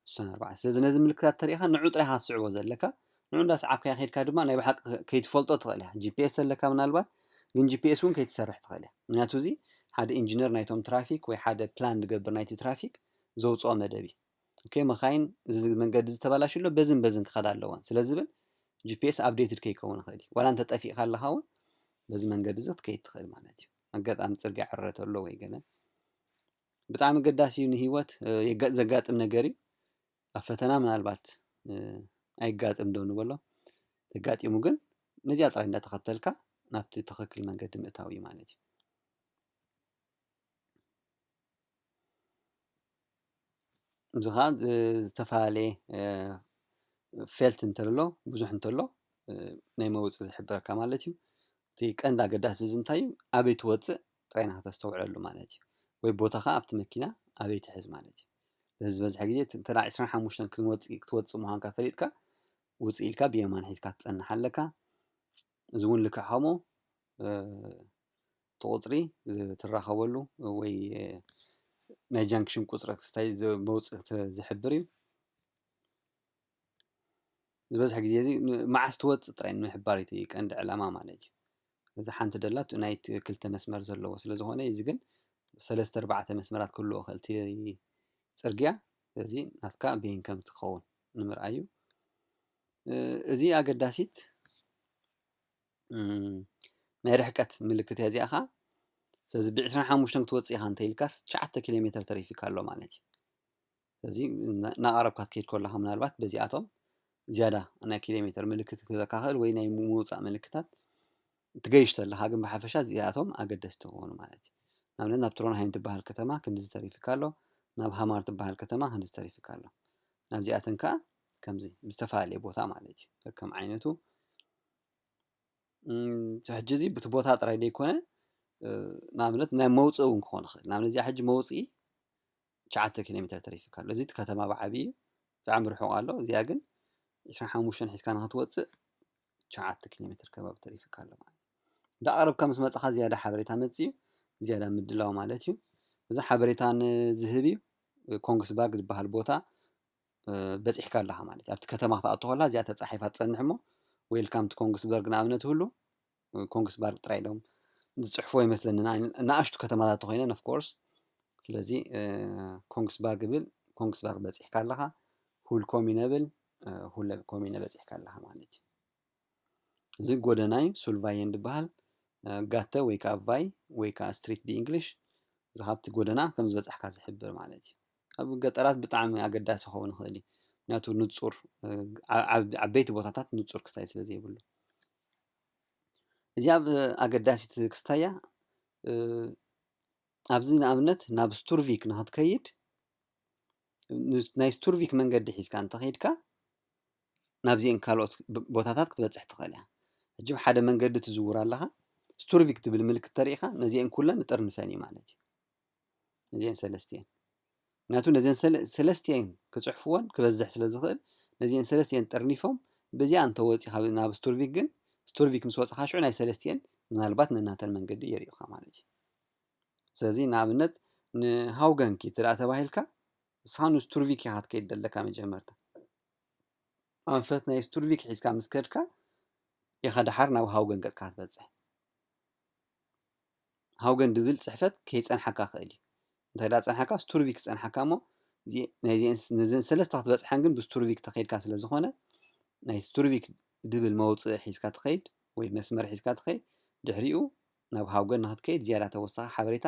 ስሳን ኣርባዕተን። ስለዚ ነዚ ምልክታት ተሪኢኻ ንዑ ጥራይ ኢኻ ክትስዕቦ ዘለካ። ንዑ እንዳሰዓብካዮ ከይድካ ድማ ናይ ብሓቂ ከ-፣ ከይትፈልጦ ትኽእል ኢኻ። ጂ ፒ ኤስ ተለካ ምናልባት፣ ግን ጂ ፒ ኤስ እውን ከይትሰርሕ ትኽእል ኢኻ። ምክንያቱ እዚ ሓደ ኢንጂነር ናይቶም ትራፊክ ወይ ሓደ ፕላን ዝገብር ናይቲ ትራፊክ ዘውፅኦ መደብ እዩ። ኦኬ፣ መኻይን እዚ መንገዲ ዝተበላሽ ኣሎ፣ በዝን በዝን ክኸዳ ኣለወን ስለ ዝብል ጂ ፒ ኤስ ኣፕዴትድ ከይከውን ይኽእል እዩ። ዋላ እንተ ጠፊእካ ኣለኻ እውን በዚ መንገዲ እዚ ክትከይድ ትኽእል ማለት እዩ። ኣጋጣሚ ጽርግያ ዕረ ተሎ ወይ ገለ። ብጣዕሚ ኣገዳሲ እዩ ንህይወት፣ እ፣ የጋ-፣ ዘጋጥም ነገር እዩ። ኣብ ፈተና ምናልባት፣ እ፣ ኣይጋጥም ዶ ንበሎ። ተጋጢሙ ግን ነዚኣ ጥራይ እንዳተኸተልካ ናብቲ ትኽክል መንገዲ ምእታው እዩ ማለት እዩ። እዚ ኸዓ ዝ-፣ ዝተፈላለየ፣ እ፣ ፌልት እንተሎ፣ ብዙሕ እንተሎ፣ እ፣ ናይ መውፅኢ ዝሕብረካ ማለት እዩ። እቲ ቀንዲ ኣገዳሲ እዚ እንታይ እዩ? ኣበይ ትወፅእ ጥራይ ኢና ከተስተውዕለሉ ማለት እዩ። ወይ ቦታኻ ኣብቲ መኪና ኣበይ ትሕዝ ማለት እዩ። በዚ ዝበዝሐ ግዜ እቲ እንተ ዕስራን ሓሙሽተን ክንወፅእ፣ ክትወፅእ ምዃንካ ፈሊጥካ ውፅእ ኢልካ ብየማን ሒዝካ ትፀንሕ ኣለካ። እዚ እውን ልክዕ ከምኡ፣ እ፣ እቲ ቁፅሪ ትራኸበሉ ወይ ናይ ጃንክሽን ቁፅሪ ክስታይ ዝ-፣ መውፅእ ት-፣ ዝሕብር እዩ። ዝበዝሕ ግዜ እዚ ን-፣ መዓስ ትወፅእ ጥራይ ንምሕባር እዩ እቲ ቀንዲ ዕላማ ማለት እዩ። እዚ ሓንቲ ደላ እቲ ናይ ክልተ መስመር ዘለዎ ስለ ዝኾነ፣ እዚ ግን ሰለስተ ኣርባዕተ መስመራት ክህልዎ ይኽእል። እቲ ፅርግያ እዚ ናትካ በይን ከም ትኸውን ንምርኣዩ። እ፣ እዚ ኣገዳሲት፣ እም፣ ናይ ርሕቀት ምልክት እያ እዚኣ ኸዓ። ስለዚ ብዕስራን ሓሙሽተን ክትወፅእ ኢኻ እንተ ኢልካስ ትሽዓተ ኪሎ ሜተር ተሪፊካ ኣሎ ማለት እዩ። ስለዚ እና-፣ እናቐረብካ ክትከይድ ከለኻ ምናልባት በዚኣቶም ዝያዳ ናይ ኪሎ ሜተር ምልክት ክህበካ ይኽእል ወይ ናይ ምውፃእ ምልክታት ትገይሽ ተለኻ ግን ብሓፈሻ እዚኣቶም ኣገደስቲ ክኾኑ ማለት እዩ። ንኣብነት ናብ ትሮንሃይም ትበሃል ከተማ ክንድዚ ተሪፊካ ኣሎ፣ ናብ ሃማር ትበሃል ከተማ ክንድዚ ተሪፊካ ኣሎ። ናብዚኣተን ከኣ ከምዚ ብዝተፈላለየ ቦታ ማለት እዩ። ከከም ዓይነቱ፣ እም፣ እቲ ሕጂ እዚ ብቲ ቦታ ጥራይ ዘይኮነ፣ እ፣ ንኣብነት ናይ መውፅኢ እውን ክኾን ይኽእል። ንኣብነት እዚኣ ሕጂ መውፅኢ ትሽዓተ ኪሎ ሜተር ተሪፊካ ኣሎ። እዚ እቲ ከተማ ብዓብዪ እዩ፣ ብጣዕሚ ርሑቕ ኣሎ። እዚኣ ግን ዕስራን ሓሙሽተን ሒዝካ ንኽትወፅእ ትሽዓተ ኪሎ ሜተር ከባቢ ተሪፊካ ኣሎ ማለት እዩ። እንዳቐረብካ ምስ መጻኻ ዝያዳ ሓበሬታ መጽእ እዩ፣ ዝያዳ ምድላው ማለት እዩ። እዚ ሓበሬታ ንዝህብ እዩ። ኮንግስባርግ ዝበሃል ቦታ፣ እ፣ በጺሕካ ኣለኻ ማለት እዩ። ኣብቲ ከተማ ክትኣቱ ከለኻ እዚኣ ተጻሒፋ ትጸንሕ እሞ፣ ዌልካም ቱ ኮንግስበርግ ንኣብነት ይህሉ፣ እ፣ ኮንግስባርግ ጥራይ ኢሎም ዝጽሕፎ ይመስለኒ፣ ንኣ-፣ ንኣሽቱ ከተማታት ተኾይነን፣ ኦፍ ኮርስ። ስለዚ፣ እ፣ ኮንግስባርግ ይብል፣ ኮንግስባርግ በጺሕካ ኣለኻ። ሁልኮም ይነብል፣ ሁለ ኮሚነ በፂሕካ ኣለኻ ማለት እዩ። እዚ ጎደና እዩ፣ ሱልቫየን ዝበሃል። ጋተ ወይ ከዓ ቫይ ወይ ከዓ ስትሪት ብእንግሊሽ፣ እዚ ካብቲ ጎደና ከም ዝበፃሕካ ዝሕብር ማለት እዩ። ኣብ ገጠራት ብጣዕሚ ኣገዳሲ ክኸውን ይኽእል እዩ፣ ምክንያቱ ንፁር፣ ዓበይቲ ቦታታት ንፁር ክስታይ ስለ ዘይብሉ። እዚኣ ኣገዳሲት ክስታያ። ኣብዚ ንኣብነት ናብ ስቱርቪክ ንክትከይድ ናይ ስቱርቪክ መንገዲ ሒዝካ እንተኸይድካ ናብዚአን ካልኦት ቦታታት ክትበፅሕ ትኽእል እያ። ሕጂ ብሓደ መንገዲ ትዝውር ኣለኻ፣ ስቱርቪክ ትብል ምልክት ተሪኢኻ ነዚአን ኩለን ንጥርንፈን እዩ ማለት እዩ። ነዚአን ሰለስቲአን ምክንያቱ ነዚአን ሰለስቲአን ክፅሕፍዎን ክበዝሕ ስለ ዝኽእል ነዚአን ሰለስቲአን ጠርኒፎም በዚኣ እንተወፂኻ ናብ ስቱርቪክ ግን ስቱርቪክ ምስ ወፅኻ ሽዑ ናይ ሰለስቲአን ምናልባት ነናተን መንገዲ የርእዩኻ ማለት እዩ። ስለዚ ንኣብነት ንሃውገንኪ ትደኣ ተባሂልካ ንስኻ ንስቱርቪክ ኢኻ ክትከይድ ዘለካ መጀመርታ። ኣንፈት ናይ ስቱርቪክ ሒዝካ ምስ ከድካ ኢኻ ደሓር ናብ ሃውገን ገጽካ ክትበጽሕ። ሃውገን ድብል ጽሕፈት ከይጸንሓካ ክእል እዩ። እንታይ ደኣ ጸንሓካ ስቱርቪክ ጸንሓካ እሞ ነዘን ሰለስተ ክትበጽሐን ግን ብስቱርቪክ ተኸይድካ ስለ ዝኾነ ናይ ስቱርቪክ ድብል መውጽኢ ሒዝካ ትኸይድ ወይ መስመር ሒዝካ ትኸይድ። ድሕሪኡ ናብ ሃውገን ንክትከይድ ዝያዳ ተወሳኺ ሓበሬታ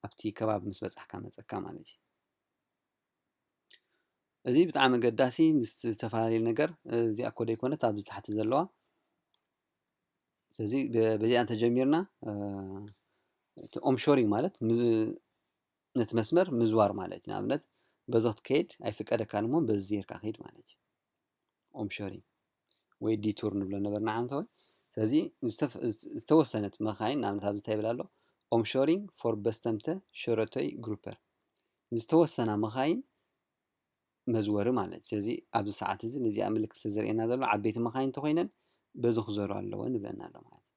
ኣብቲ ከባቢ ምስ በጻሕካ መጸካ ማለት እዩ። እዚ ብጣዕሚ ኣገዳሲ ምስ ዝተፈላለዩ ነገር እዚኣ ኮደ ይኮነት ኣብዚ ታሕቲ ዘለዋ ስለዚ በዚኣ እንተጀሚርና እቲ ኦምሾሪንግ ማለት ነቲ መስመር ምዝዋር ማለት እዩ። ንኣብነት በዚ ክትከይድ ኣይፍቀደካን እሞ በዚ ጌርካ ከይድ ማለት እዩ። ኦምሾሪንግ ወይ ዲቱር ንብሎ ነበርና ዓንተወይ። ስለዚ ዝተወሰነት መኻይን ንኣብነት ኣብዚ እንታይ ይብል ኣሎ ኦምሾሪንግ ፎር በስተምተ ሸረቶይ ግሩፐር ዝተወሰና መኻይን መዝወሪ ማለት እዩ። ስለዚ ኣብዚ ሰዓት እዚ ነዚኣ ምልክት ስለ ዘርእየና ዘሎ ዓበይቲ መኻይን እንተኮይነን በዚ ክዘሩ ኣለወን ይብለና ኣሎ ማለት እዩ።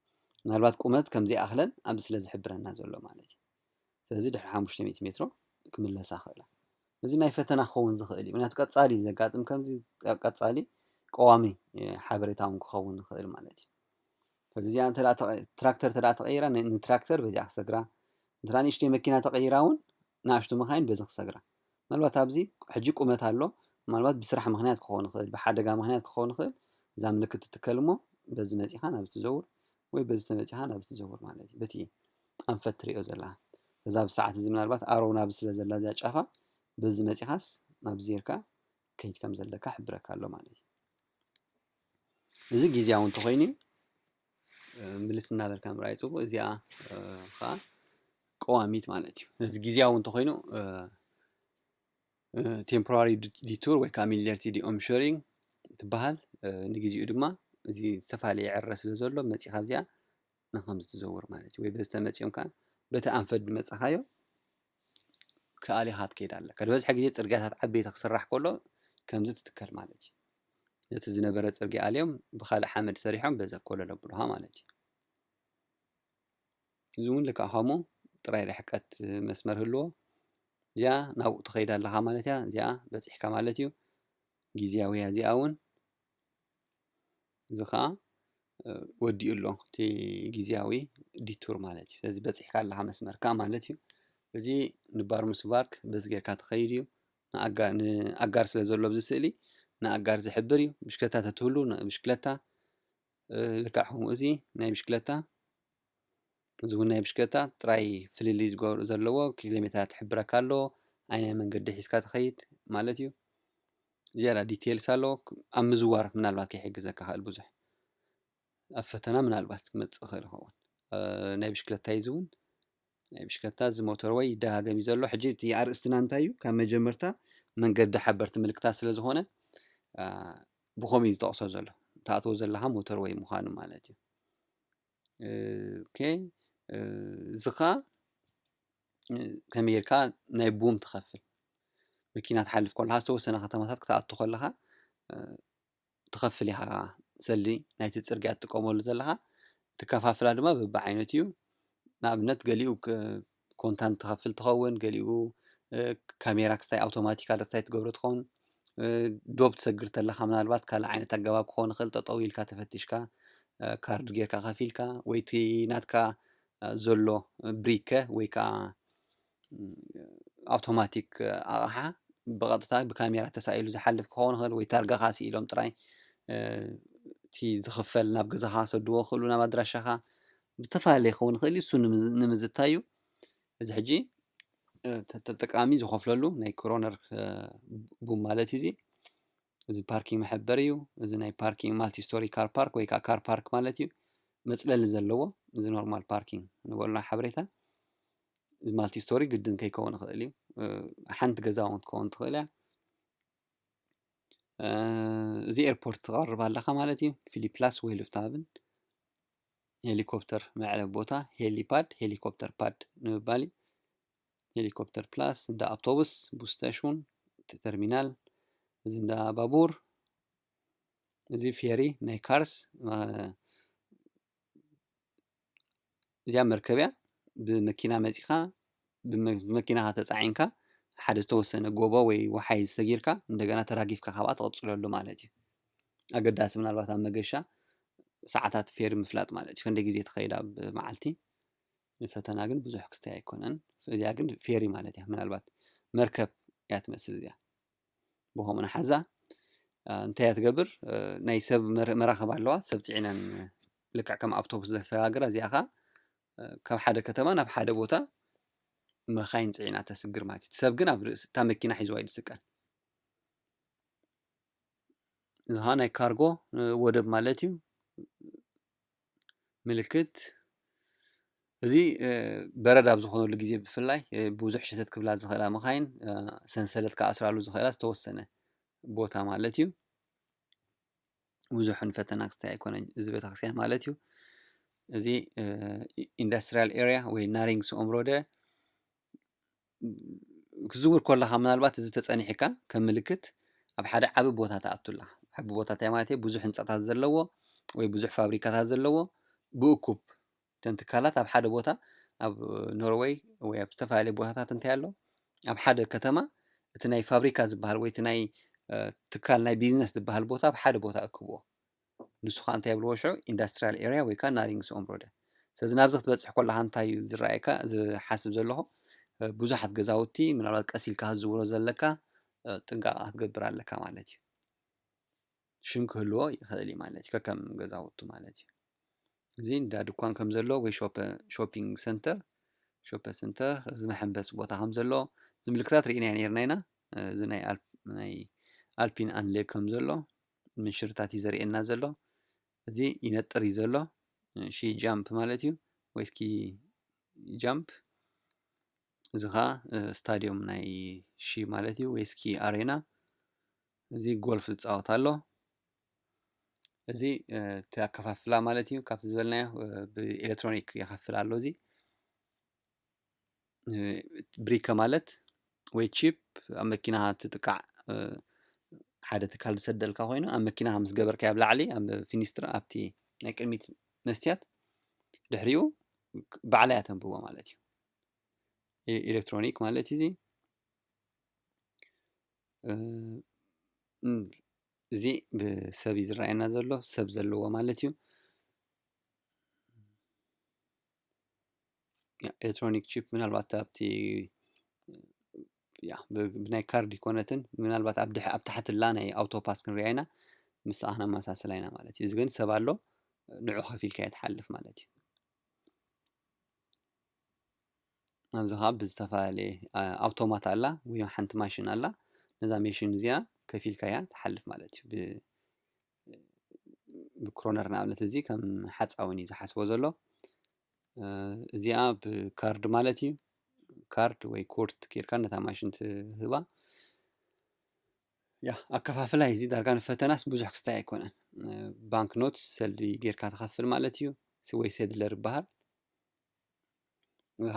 ምናልባት ቁመት ከም ዘይኣኽለን ኣብዚ ስለ ዝሕብረና ዘሎ ማለት እዩ። ስለዚ ድሕሪ ሓሙሽተ ሚእቲ ሜትሮ ክምለሳ ክእላ። እዚ ናይ ፈተና ክኸውን ዝኽእል እዩ። ምክንያቱ ቀጻሊ ዘጋጥም ከምዚ ቀጻሊ ቀዋሚ ሓበሬታ እውን ክኸውን ይኽእል ማለት እዩ። ስለዚ እዚኣ እንተ ትራክተር ተደኣ ተቐይራ ንትራክተር በዚኣ ክሰግራ፣ እንተ ንእሽተይ መኪና ተቐይራ እውን ንኣሽቱ መኻይን በዚ ክሰግራ። ምናልባት ኣብዚ ሕጂ ቁመት ኣሎ፣ ምናልባት ብስራሕ ምኽንያት ክኸውን ይኽእል፣ ብሓደጋ ምኽንያት ክኸውን ይኽእል። እዛ ምልክት ትትከል እሞ በዚ መፂኻ ናብ ትዘውር ወይ በዚ ተመፂኻ ናብ ትዘውር ማለት እዩ። በቲ ኣንፈት ትሪኦ ዘለኻ እዛ ብሰዓት እዚ ምናልባት ኣሮው ናብ ስለ ዘላ እዛ ጫፋ በዚ መፂኻስ ናብዚ ጌርካ ከይድ ከም ዘለካ ሕብረካ ኣሎ ማለት እዩ። እዚ ግዜያዊ እንተኾይኑ ምልስ እናበልካ ምርኣይ ፅቡቅ። እዚኣ ከዓ ቀዋሚት ማለት እዩ። እዚ ግዜያዊ እንተኾይኑ ቴምፖራሪ ዲቱር ወይ ከዓ ሚሊርቲ ዲኦምሾሪንግ ትበሃል። ንግዜኡ ድማ እዚ ዝተፈላለየ ዕረ ስለ ዘሎ መፂኻ ኣብዚኣ ንከምዚ ትዘውር ማለት እዩ። ወይ በዚ ተመፂኦም ከዓ በቲ ኣንፈት ዝመፃኻዮ ክኣሊኻ ትከይድ ኣለካ። ዝበዝሐ ግዜ ፅርግያታት ዓበይቲ ክስራሕ ከሎ ከምዚ ትትከል ማለት እዩ። ነቲ ዝነበረ ፅርግያ ኣልዮም ብካልእ ሓመድ ሰሪሖም በዚ ኮለል ኣብሉኻ ማለት እዩ። እዚ እውን ልክዕ ከምኡ ጥራይ ርሕቀት መስመር ህልዎ። እዚኣ ናብኡ ትኸይድ ኣለኻ ማለት እያ። እዚኣ በፂሕካ ማለት እዩ። ግዜያዊ እያ እዚኣ እውን። እዚ ከዓ ወዲኡ ኣሎ እቲ ግዜያዊ ዲቱር ማለት እዩ። ስለዚ በፂሕካ ኣለኻ መስመርካ ማለት እዩ። እዚ ንባርሙስባርክ በዚ ጌርካ ትኸይድ እዩ። ንኣጋር ስለ ዘሎ ኣብዚ ስእሊ ንኣጋር ዝሕብር እዩ። ብሽክለታ ተትህሉ ብሽክለታ ልክዕ ከምኡ እዚ ናይ ብሽክለታ እዚ እውን ናይ ብሽክለታ ጥራይ ፍልልይ ዝገብሩ ዘለዎ ኪሎ ሜትራት ይሕብረካ ኣሎ። ኣይናይ መንገዲ ሒዝካ ትኸይድ ማለት እዩ። ዝያዳ ዲቴልስ ኣሎ ኣብ ምዝዋር ምናልባት ከይሕግዘካ ክእል ብዙሕ ኣብ ፈተና ምናልባት ክመፅእ ክእል ይኸውን። ናይ ብሽክለታ እዩ እውን ናይ ብሽክለታ እዚ ሞተርወይ ይደጋገም እዩ ዘሎ። ሕጂ እቲ ኣርእስትና እንታይ እዩ? ካብ መጀመርታ መንገዲ ሓበርቲ ምልክታት ስለ ዝኾነ ብኸምኡ እዩ ዝጠቕሶ ዘሎ። ትኣትዎ ዘለኻ ሞተርወይ ምዃኑ ማለት እዩ። ኦኬ እዚ ኸዓ ከመይ ጌርካ ናይ ቡም ትኸፍል መኪና ትሓልፍ ከለኻ ዝተወሰነ ከተማታት ክትኣቱ ከለኻ ትኸፍል ኢኻ ሰልዲ ናይቲ ፅርግያ ትጥቀመሉ ዘለኻ ትከፋፍላ ድማ በብዓይነቱ እዩ ንኣብነት ገሊኡ ኮንታንት ትኸፍል ትኸውን ገሊኡ ካሜራ ክስታይ ኣውቶማቲካል ክስታይ ትገብሮ ትኸውን ዶብ ትሰግር ተለኻ ምናልባት ካልእ ዓይነት ኣገባብ ክኸውን ይኽእል ጠጠው ኢልካ ተፈቲሽካ ካርድ ጌርካ ከፊልካ ወይ እቲ ናትካ ዘሎ ብሪከ ወይ ከዓ ኣውቶማቲክ ኣቕሓ ብቐጥታ ብካሜራ ተሳኢሉ ዝሓልፍ ክኸውን ይኽእል፣ ወይ ታርጋኻ ስኢሎም ጥራይ፣ እ፣ እቲ ዝኽፈል ናብ ገዛኻ ክሰድዎ ክኽእሉ ናብ ኣድራሻኻ፣ ብዝተፈላለየ ክኸውን ይኽእል እዩ። እሱ ንምዝ-፣ ንምዝታይ እዩ። እዚ ሕጂ፣ እ፣ ተ-፣ ተጠቃሚ ዝኸፍለሉ ናይ ክሮነር፣ እ፣ ቡም ማለት እዩ እዚ። እዚ ፓርኪንግ መሐበሪ እዩ። እዚ ናይ ፓርኪንግ ማልቲ ስቶሪ ካር ፓርክ ወይ ከዓ ካር ፓርክ ማለት እዩ። መጽለሊ ዘለዎ፣ እዚ ኖርማል ፓርኪንግ ንበሎ ሓበሬታ። እዚ ማልቲ ስቶሪ ግድን ከይከውን ይኽእል እዩ። እ፣ ሓንቲ ገዛ እውን ክትከውን ትኽእል እያ። እ፣ እዚ ኤርፖርት ትቐርብ ኣለኻ ማለት እዩ። ፊሊፕ ላስ ወይ ሉፍትሃቨን ሄሊኮፕተር መዕለቢ ቦታ፣ ሄሊፓድ፣ ሄሊኮፕተር ፓድ ንምባል እዩ። ሄሊኮፕተር ፕላስ፣ እንዳ ኣውቶቡስ፣ ቡስ ስቴሽን፣ ተርሚናል፣ እዚ እንዳ ባቡር፣ እዚ ፌሪ ናይ ካርስ፣ እ፣ እዚኣ መርከብ እያ። ብመኪና መጺኻ፣ ብመ-፣ ብመኪናኻ ተጻዒንካ፣ ሓደ ዝተወሰነ ጎቦ ወይ ወሓይ ዝሰጊርካ፣ እንደገና ተራጊፍካ ካብኣ ትቕጽለሉ ማለት እዩ። ኣገዳሲ ምናልባት ኣብ መገሻ ሰዓታት ፌሪ ምፍላጥ ማለት እዩ። ክንደይ ግዜ ትኸይድ ኣብ መዓልቲ፣ ንፈተና ግን ብዙሕ ክስተይ ኣይኮነን። እዚኣ ግን ፌሪ ማለት እያ። ምናልባት መርከብ እያ ትመስል እዚኣ። ብኸምኡ ንሓዛ፣ እ፣ እንታይ እያ ትገብር? እ፣ ናይ ሰብ መረ-፣ መራኽብ ኣለዋ። ሰብ ጽዒነን ልክዕ ከም ኣውቶቡስ ዘሰጋግራ፣ እዚኣ ኸኣ፣ እ፣ ካብ ሓደ ከተማ ናብ ሓደ ቦታ መኻይን ጽዒና ተስግር ማለት እዩ። እቲ ሰብ ግን ኣብ ርእሲ እታ መኪና ሒዝዋ እዩ ዝስቀል። እዚ ኸኣ ናይ ካርጎ፣ እ፣ ወደብ ማለት እዩ። ምልክት እዚ፣ እ፣ በረድ ኣብ ዝኾነሉ ግዜ ብፍላይ፣ እ፣ ብዙሕ ሸተት ክብላ ዝኽእላ መኻይን፣ እ፣ ሰንሰለት ክኣስራሉ ዝኽእላ ዝተወሰነ ቦታ ማለት እዩ። ብዙሕ ንፈተና ክስታይ ኣይኮነን እዚ ቤተክርስትያን ማለት እዩ። እዚ፣ እ፣ ኢንዳስትሪያል ኤሪያ ወይ ናሪንግስ ኦምሮደ ክዝውር ከለኻ ምናልባት እዚ ተጸኒሕካ ከም ምልክት ኣብ ሓደ ዓቢ ቦታ ትኣቱ ኣለኻ። ዓቢ ቦታ እንታይ ማለት እዩ? ብዙሕ ህንጻታት ዘለዎ ወይ ብዙሕ ፋብሪካታት ዘለዎ ብእኩብ እተን ትካላት ኣብ ሓደ ቦታ ኣብ ኖርወይ ወይ ኣብ ዝተፈላለየ ቦታታት እንታይ ኣሎ? ኣብ ሓደ ከተማ እቲ ናይ ፋብሪካ ዝበሃል ወይ እቲ ናይ፣ እ፣ ትካል ናይ ቢዝነስ ዝበሃል ቦታ ኣብ ሓደ ቦታ እክብዎ። ንሱ ኸኣ እንታይ ይብልዎ ሽዑ? ኢንዳስትሪያል ኤሪያ ወይ ከኣ ናሪንግስ ኦምሮደ። ስለዚ ናብዚ ክትበጽሕ ከለኻ እንታይ እዩ ዝረኣየካ? ዝሓስብ ዘለኹ፣ እ፣ ብዙሓት ገዛውቲ ምናልባት ቀስ ኢልካ ክትዝውሮ ዘለካ፣ እ፣ ጥንቃቐ ክትገብር ኣለካ ማለት እዩ። ሽም ክህልዎ ይኽእል እዩ ማለት እዩ፣ ከከም ገዛውቱ ማለት እዩ። እዚ እንዳ ድኳን ከም ዘሎ ወይ ሾፐ-፣ ሾፒንግ ሰንተር፣ ሾፐ ሰንተር፣ እዚ መሐንበሲ ቦታ ከም ዘሎ፣ እዚ ምልክታት ርኢናዮ ነይርና ኢና። እዚ ናይ ኣልፕ-፣ ናይ ኣልፒን ኣንሌግ ከም ዘሎ፣ ምንሽርታት እዩ ዘርእየና ዘሎ። እዚ ይነጥር እዩ ዘሎ፣ ሺ ጃምፕ ማለት እዩ፣ ወይ ስኪ ጃምፕ። እዚ ኸኣ፣ እ፣ ስታድዮም ናይ ሺ ማለት እዩ፣ ወይ ስኪ ኣሬና። እዚ ጎልፍ ዝጻወት ኣሎ። እዚ፣ እ፣ እቲ ኣከፋፍላ ማለት እዩ፣ ካብቲ ዝበልናዮ፣ እ፣ ብኤሌክትሮኒክ የኸፍል ኣሎ። እዚ፣ እ፣ ብሪከ ማለት ወይ ቺፕ ኣብ መኪና ትጥቃዕ፣ እ፣ ሓደ ትካል ዝሰደልካ ኮይኑ፣ ኣብ መኪና ምስ ገበርካዮ ኣብ ላዕሊ፣ ኣብ ፊኒስትራ፣ ኣብቲ ናይ ቅድሚት መስትያት፣ ድሕሪኡ ባዕላ እያ ተንብቦ ማለት እዩ። ኤ-፣ ኤሌክትሮኒክ ማለት እዩ እዚ። እ፣ እም፣ እዚ ብሰብ እዩ ዝረኣየና ዘሎ፣ ሰብ ዘለዎ ማለት እዩ። ያ፣ ኤሌክትሮኒክ ቺፕ ምናልባት ኣብቲ፣ ያ፣ ብ-፣ ብናይ ካርድ ይኮነትን፣ ምናልባት ኣብ ድሕ-፣ ኣብ ታሕቲ ላ ናይ ኣውቶፓስ ክንሪኣ ኢና፣ ምስኣ ክነመሳስላ ኢና ማለት እዩ። እዚ ግን ሰብ ኣሎ፣ ንዑ ከፊልካ እያ ትሓልፍ ማለት እዩ። ኣብዚ ኸዓ ብዝተፈላለየ፣ ኣ-፣ ኣውቶማት ኣላ ወይ ሓንቲ ማሽን ኣላ። ነዛ ሜሽን እዚኣ ከፊልካ እያ ትሓልፍ ማለት እዩ። ብ-፣ ብክሮነር ንኣብነት እዚ ከም ሓፃውን እዩ ዝሓስቦ ዘሎ። እ፣ እዚኣ ብካርድ ማለት እዩ። ካርድ ወይ ኮርት ጌርካ ነታ ማሽን ትህባ። ያ፣ ኣከፋፍላ እዩ እዚ። ዳርጋ ንፈተናስ ብዙሕ ክስታይ ኣይኮነን። እ፣ ባንክ ኖት ሰልዲ ጌርካ ትኸፍል ማለት እዩ። ስ-፣ ወይ ሴድለር ይበሃል።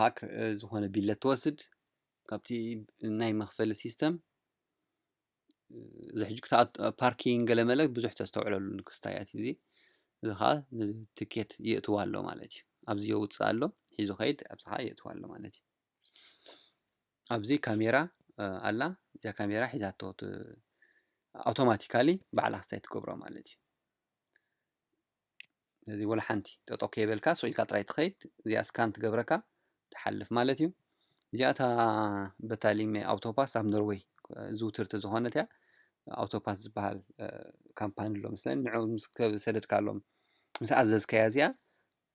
ሃክ፣ እ፣ ዝኾነ ቢለት ትወስድ ካብቲ ናይ መኽፈሊ ሲስተም። እ፣ እዚ ሕጂ ክትኣት-፣ ፓርኪንግ ገለመለ ብዙሕ ተስተውዕለሉ ክስታያት እዩ እዚ። እዚ ኸዓ ንትኬት የእትዋ ኣሎ ማለት እዩ። ኣብዚ የውፅእ ኣሎ፣ ሒዙ ኸይድ፣ ኣብዚ ኸዓ የእትዋ ኣሎ ማለት እዩ። ኣብዚ ካሜራ፣ እ፣ ኣላ። እዚኣ ካሜራ ሒዛቶ ት-፣ ኣውቶማቲካሊ ባዕላ ክስታይ ትገብሮ ማለት እዩ። ስለዚ ወላ ሓንቲ ጠጠው ከይበልካ ስቕ ኢልካ ጥራይ ትኸይድ፣ እዚኣ ስካን ትገብረካ፣ ትሓልፍ ማለት እዩ። እዚኣ እታ በታ ሊሜ ኣውቶፓስ ኣብ ኖርወይ ዝውትርቲ ዝኾነት እያ። ኣውቶፓስ ዝበሃል ካምፓኒ ኣሎ መስለኒ። ንዑ ምስ ሰደድካሎም፣ ምስ ኣዘዝካያ እዚኣ፣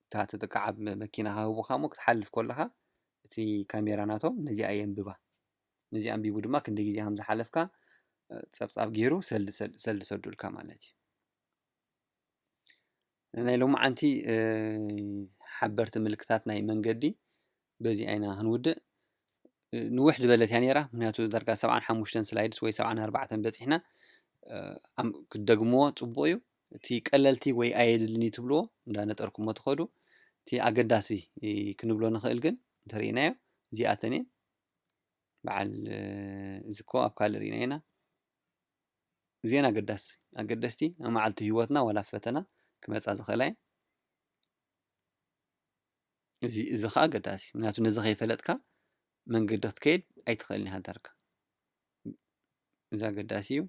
እታ ተጠቃዓብ መኪና ክህቡኻ እሞ ክትሓልፍ ከለኻ እቲ ካሜራ ናቶም ነዚኣ የንብባ። ነዚ ኣንቢቡ ድማ ክንደይ ግዜ ከም ዝሓለፍካ ጸብጻብ ገይሩ ሰልዲ ሰዱልካ ማለት እዩ። ናይ ሎማዓንቲ ሓበርቲ ምልክታት ናይ መንገዲ በዚ ኣይና ክንውድእ። ንውሕ ዝበለት እያ ነይራ፣ ምክንያቱ ዳርጋ ሰብዓን ሓሙሽተን ስላይድስ ወይ ሰብዓን ኣርባዕተን በፂሕና። ክደግምዎ ፅቡቅ እዩ። እቲ ቀለልቲ ወይ ኣየድልን እዩ ትብልዎ እንዳነጠርኩሞ ትኸዱ። እቲ ኣገዳሲ ክንብሎ ንኽእል ግን እንተርኢናዮ እዚኣተን እየን። በዓል እዚ ኮ ኣብ ካልእ ርኢና ኢና። እዚአን ኣገዳሲ ኣገደስቲ ኣብ መዓልቲ ህይወትና ዋላ ፈተና ክመፃ ዝኽእላ እየን። እዚ እዚ ከዓ ኣገዳሲ፣ ምክንያቱ ነዚ ከይፈለጥካ መንገዲ ክትከይድ ኣይትኽእልን ኢኻ ዳርጋ። እዚ ኣገዳሲ እዩ።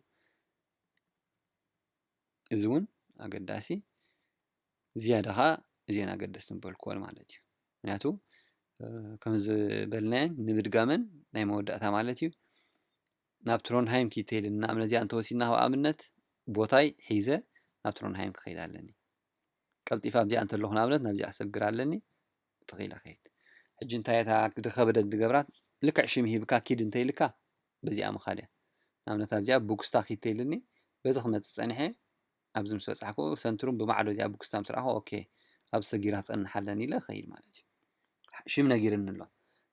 እዚ እውን ኣገዳሲ። ዝያዳ ከዓ እዚአን ኣገደስቲ ምበልክወን ማለት እዩ። ምክንያቱ ከም ዝበልናየን ንምድጋመን ናይ መወዳእታ ማለት እዩ። ናብ ትሮንሃይም ኪተይልን ንኣብነት እዚኣ እንተወሲድና ካብ ኣብነት ቦታይ ሒዘ ናብ ትሮንሃይም ክኸይድ ኣለኒ። ቀልጢፋ ኣብዚኣ እንተለኹ ንኣብነት ናብዚኣ ክሰግር ኣለኒ። ተኺለ ከይድ። ሕጂ እንታይ እታ ድኸበደት ዝገብራት ልክዕ ሽም ሂብካ ኪድ እንተይልካ በዚኣ ምኻድ እያ። ንኣብነት ኣብዚኣ ብጉስታ ኪድ ተይልኒ በዚ ክመፅእ ፀኒሐ ኣብዚ ምስ በፃሕኩ ሰንትሩም ብማዕዶ እዚኣ ብጉስታ ምስ ረኣኹ ኦኬ ኣብ ሰጊራ ክፀንሕ ኣለኒ ኢለ ኸይድ ማለት እዩ። ሽም ነጊርኒ ኣሎ።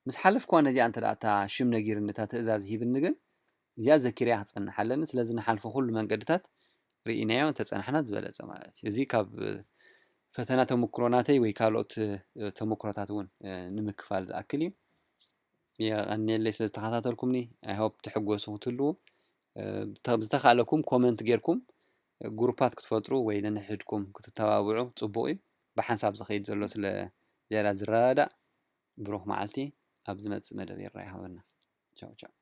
ምስ ሓለፍኩዋ ነዚኣ እንተ ደኣ እታ ሽም ነጊርኒ እታ ትእዛዝ ሂብኒ ግን እዚኣ ዘኪረያ ክፀንሕ ኣለኒ። ስለዚ ንሓልፎ ኩሉ መንገድታት ርኢናዮ እንተፀናሕና ዝበለፀ ማለት እዩ። እዚ ካብ ፈተና ተመክሮ ናተይ ወይ ካልኦት ተመክሮታት እውን ንምክፋል ዝኣክል እዩ። የቐንየለይ ስለ ዝተኸታተልኩምኒ። I hope ትሕጎሱ ክትህልዉ። ዝተኻእለኩም ኮመንት ጌርኩም ግሩፓት ክትፈጥሩ ወይ ነንሕድኩም ክትተባብዑ ጽቡቕ እዩ። ብሓንሳብ ዝኸይድ ዘሎ ስለ ዝያዳ ዝረዳእ። ብሩኽ መዓልቲ። ኣብ ዝመጽእ መደብ ይረኣይ ሃበና። ቻው ቻው።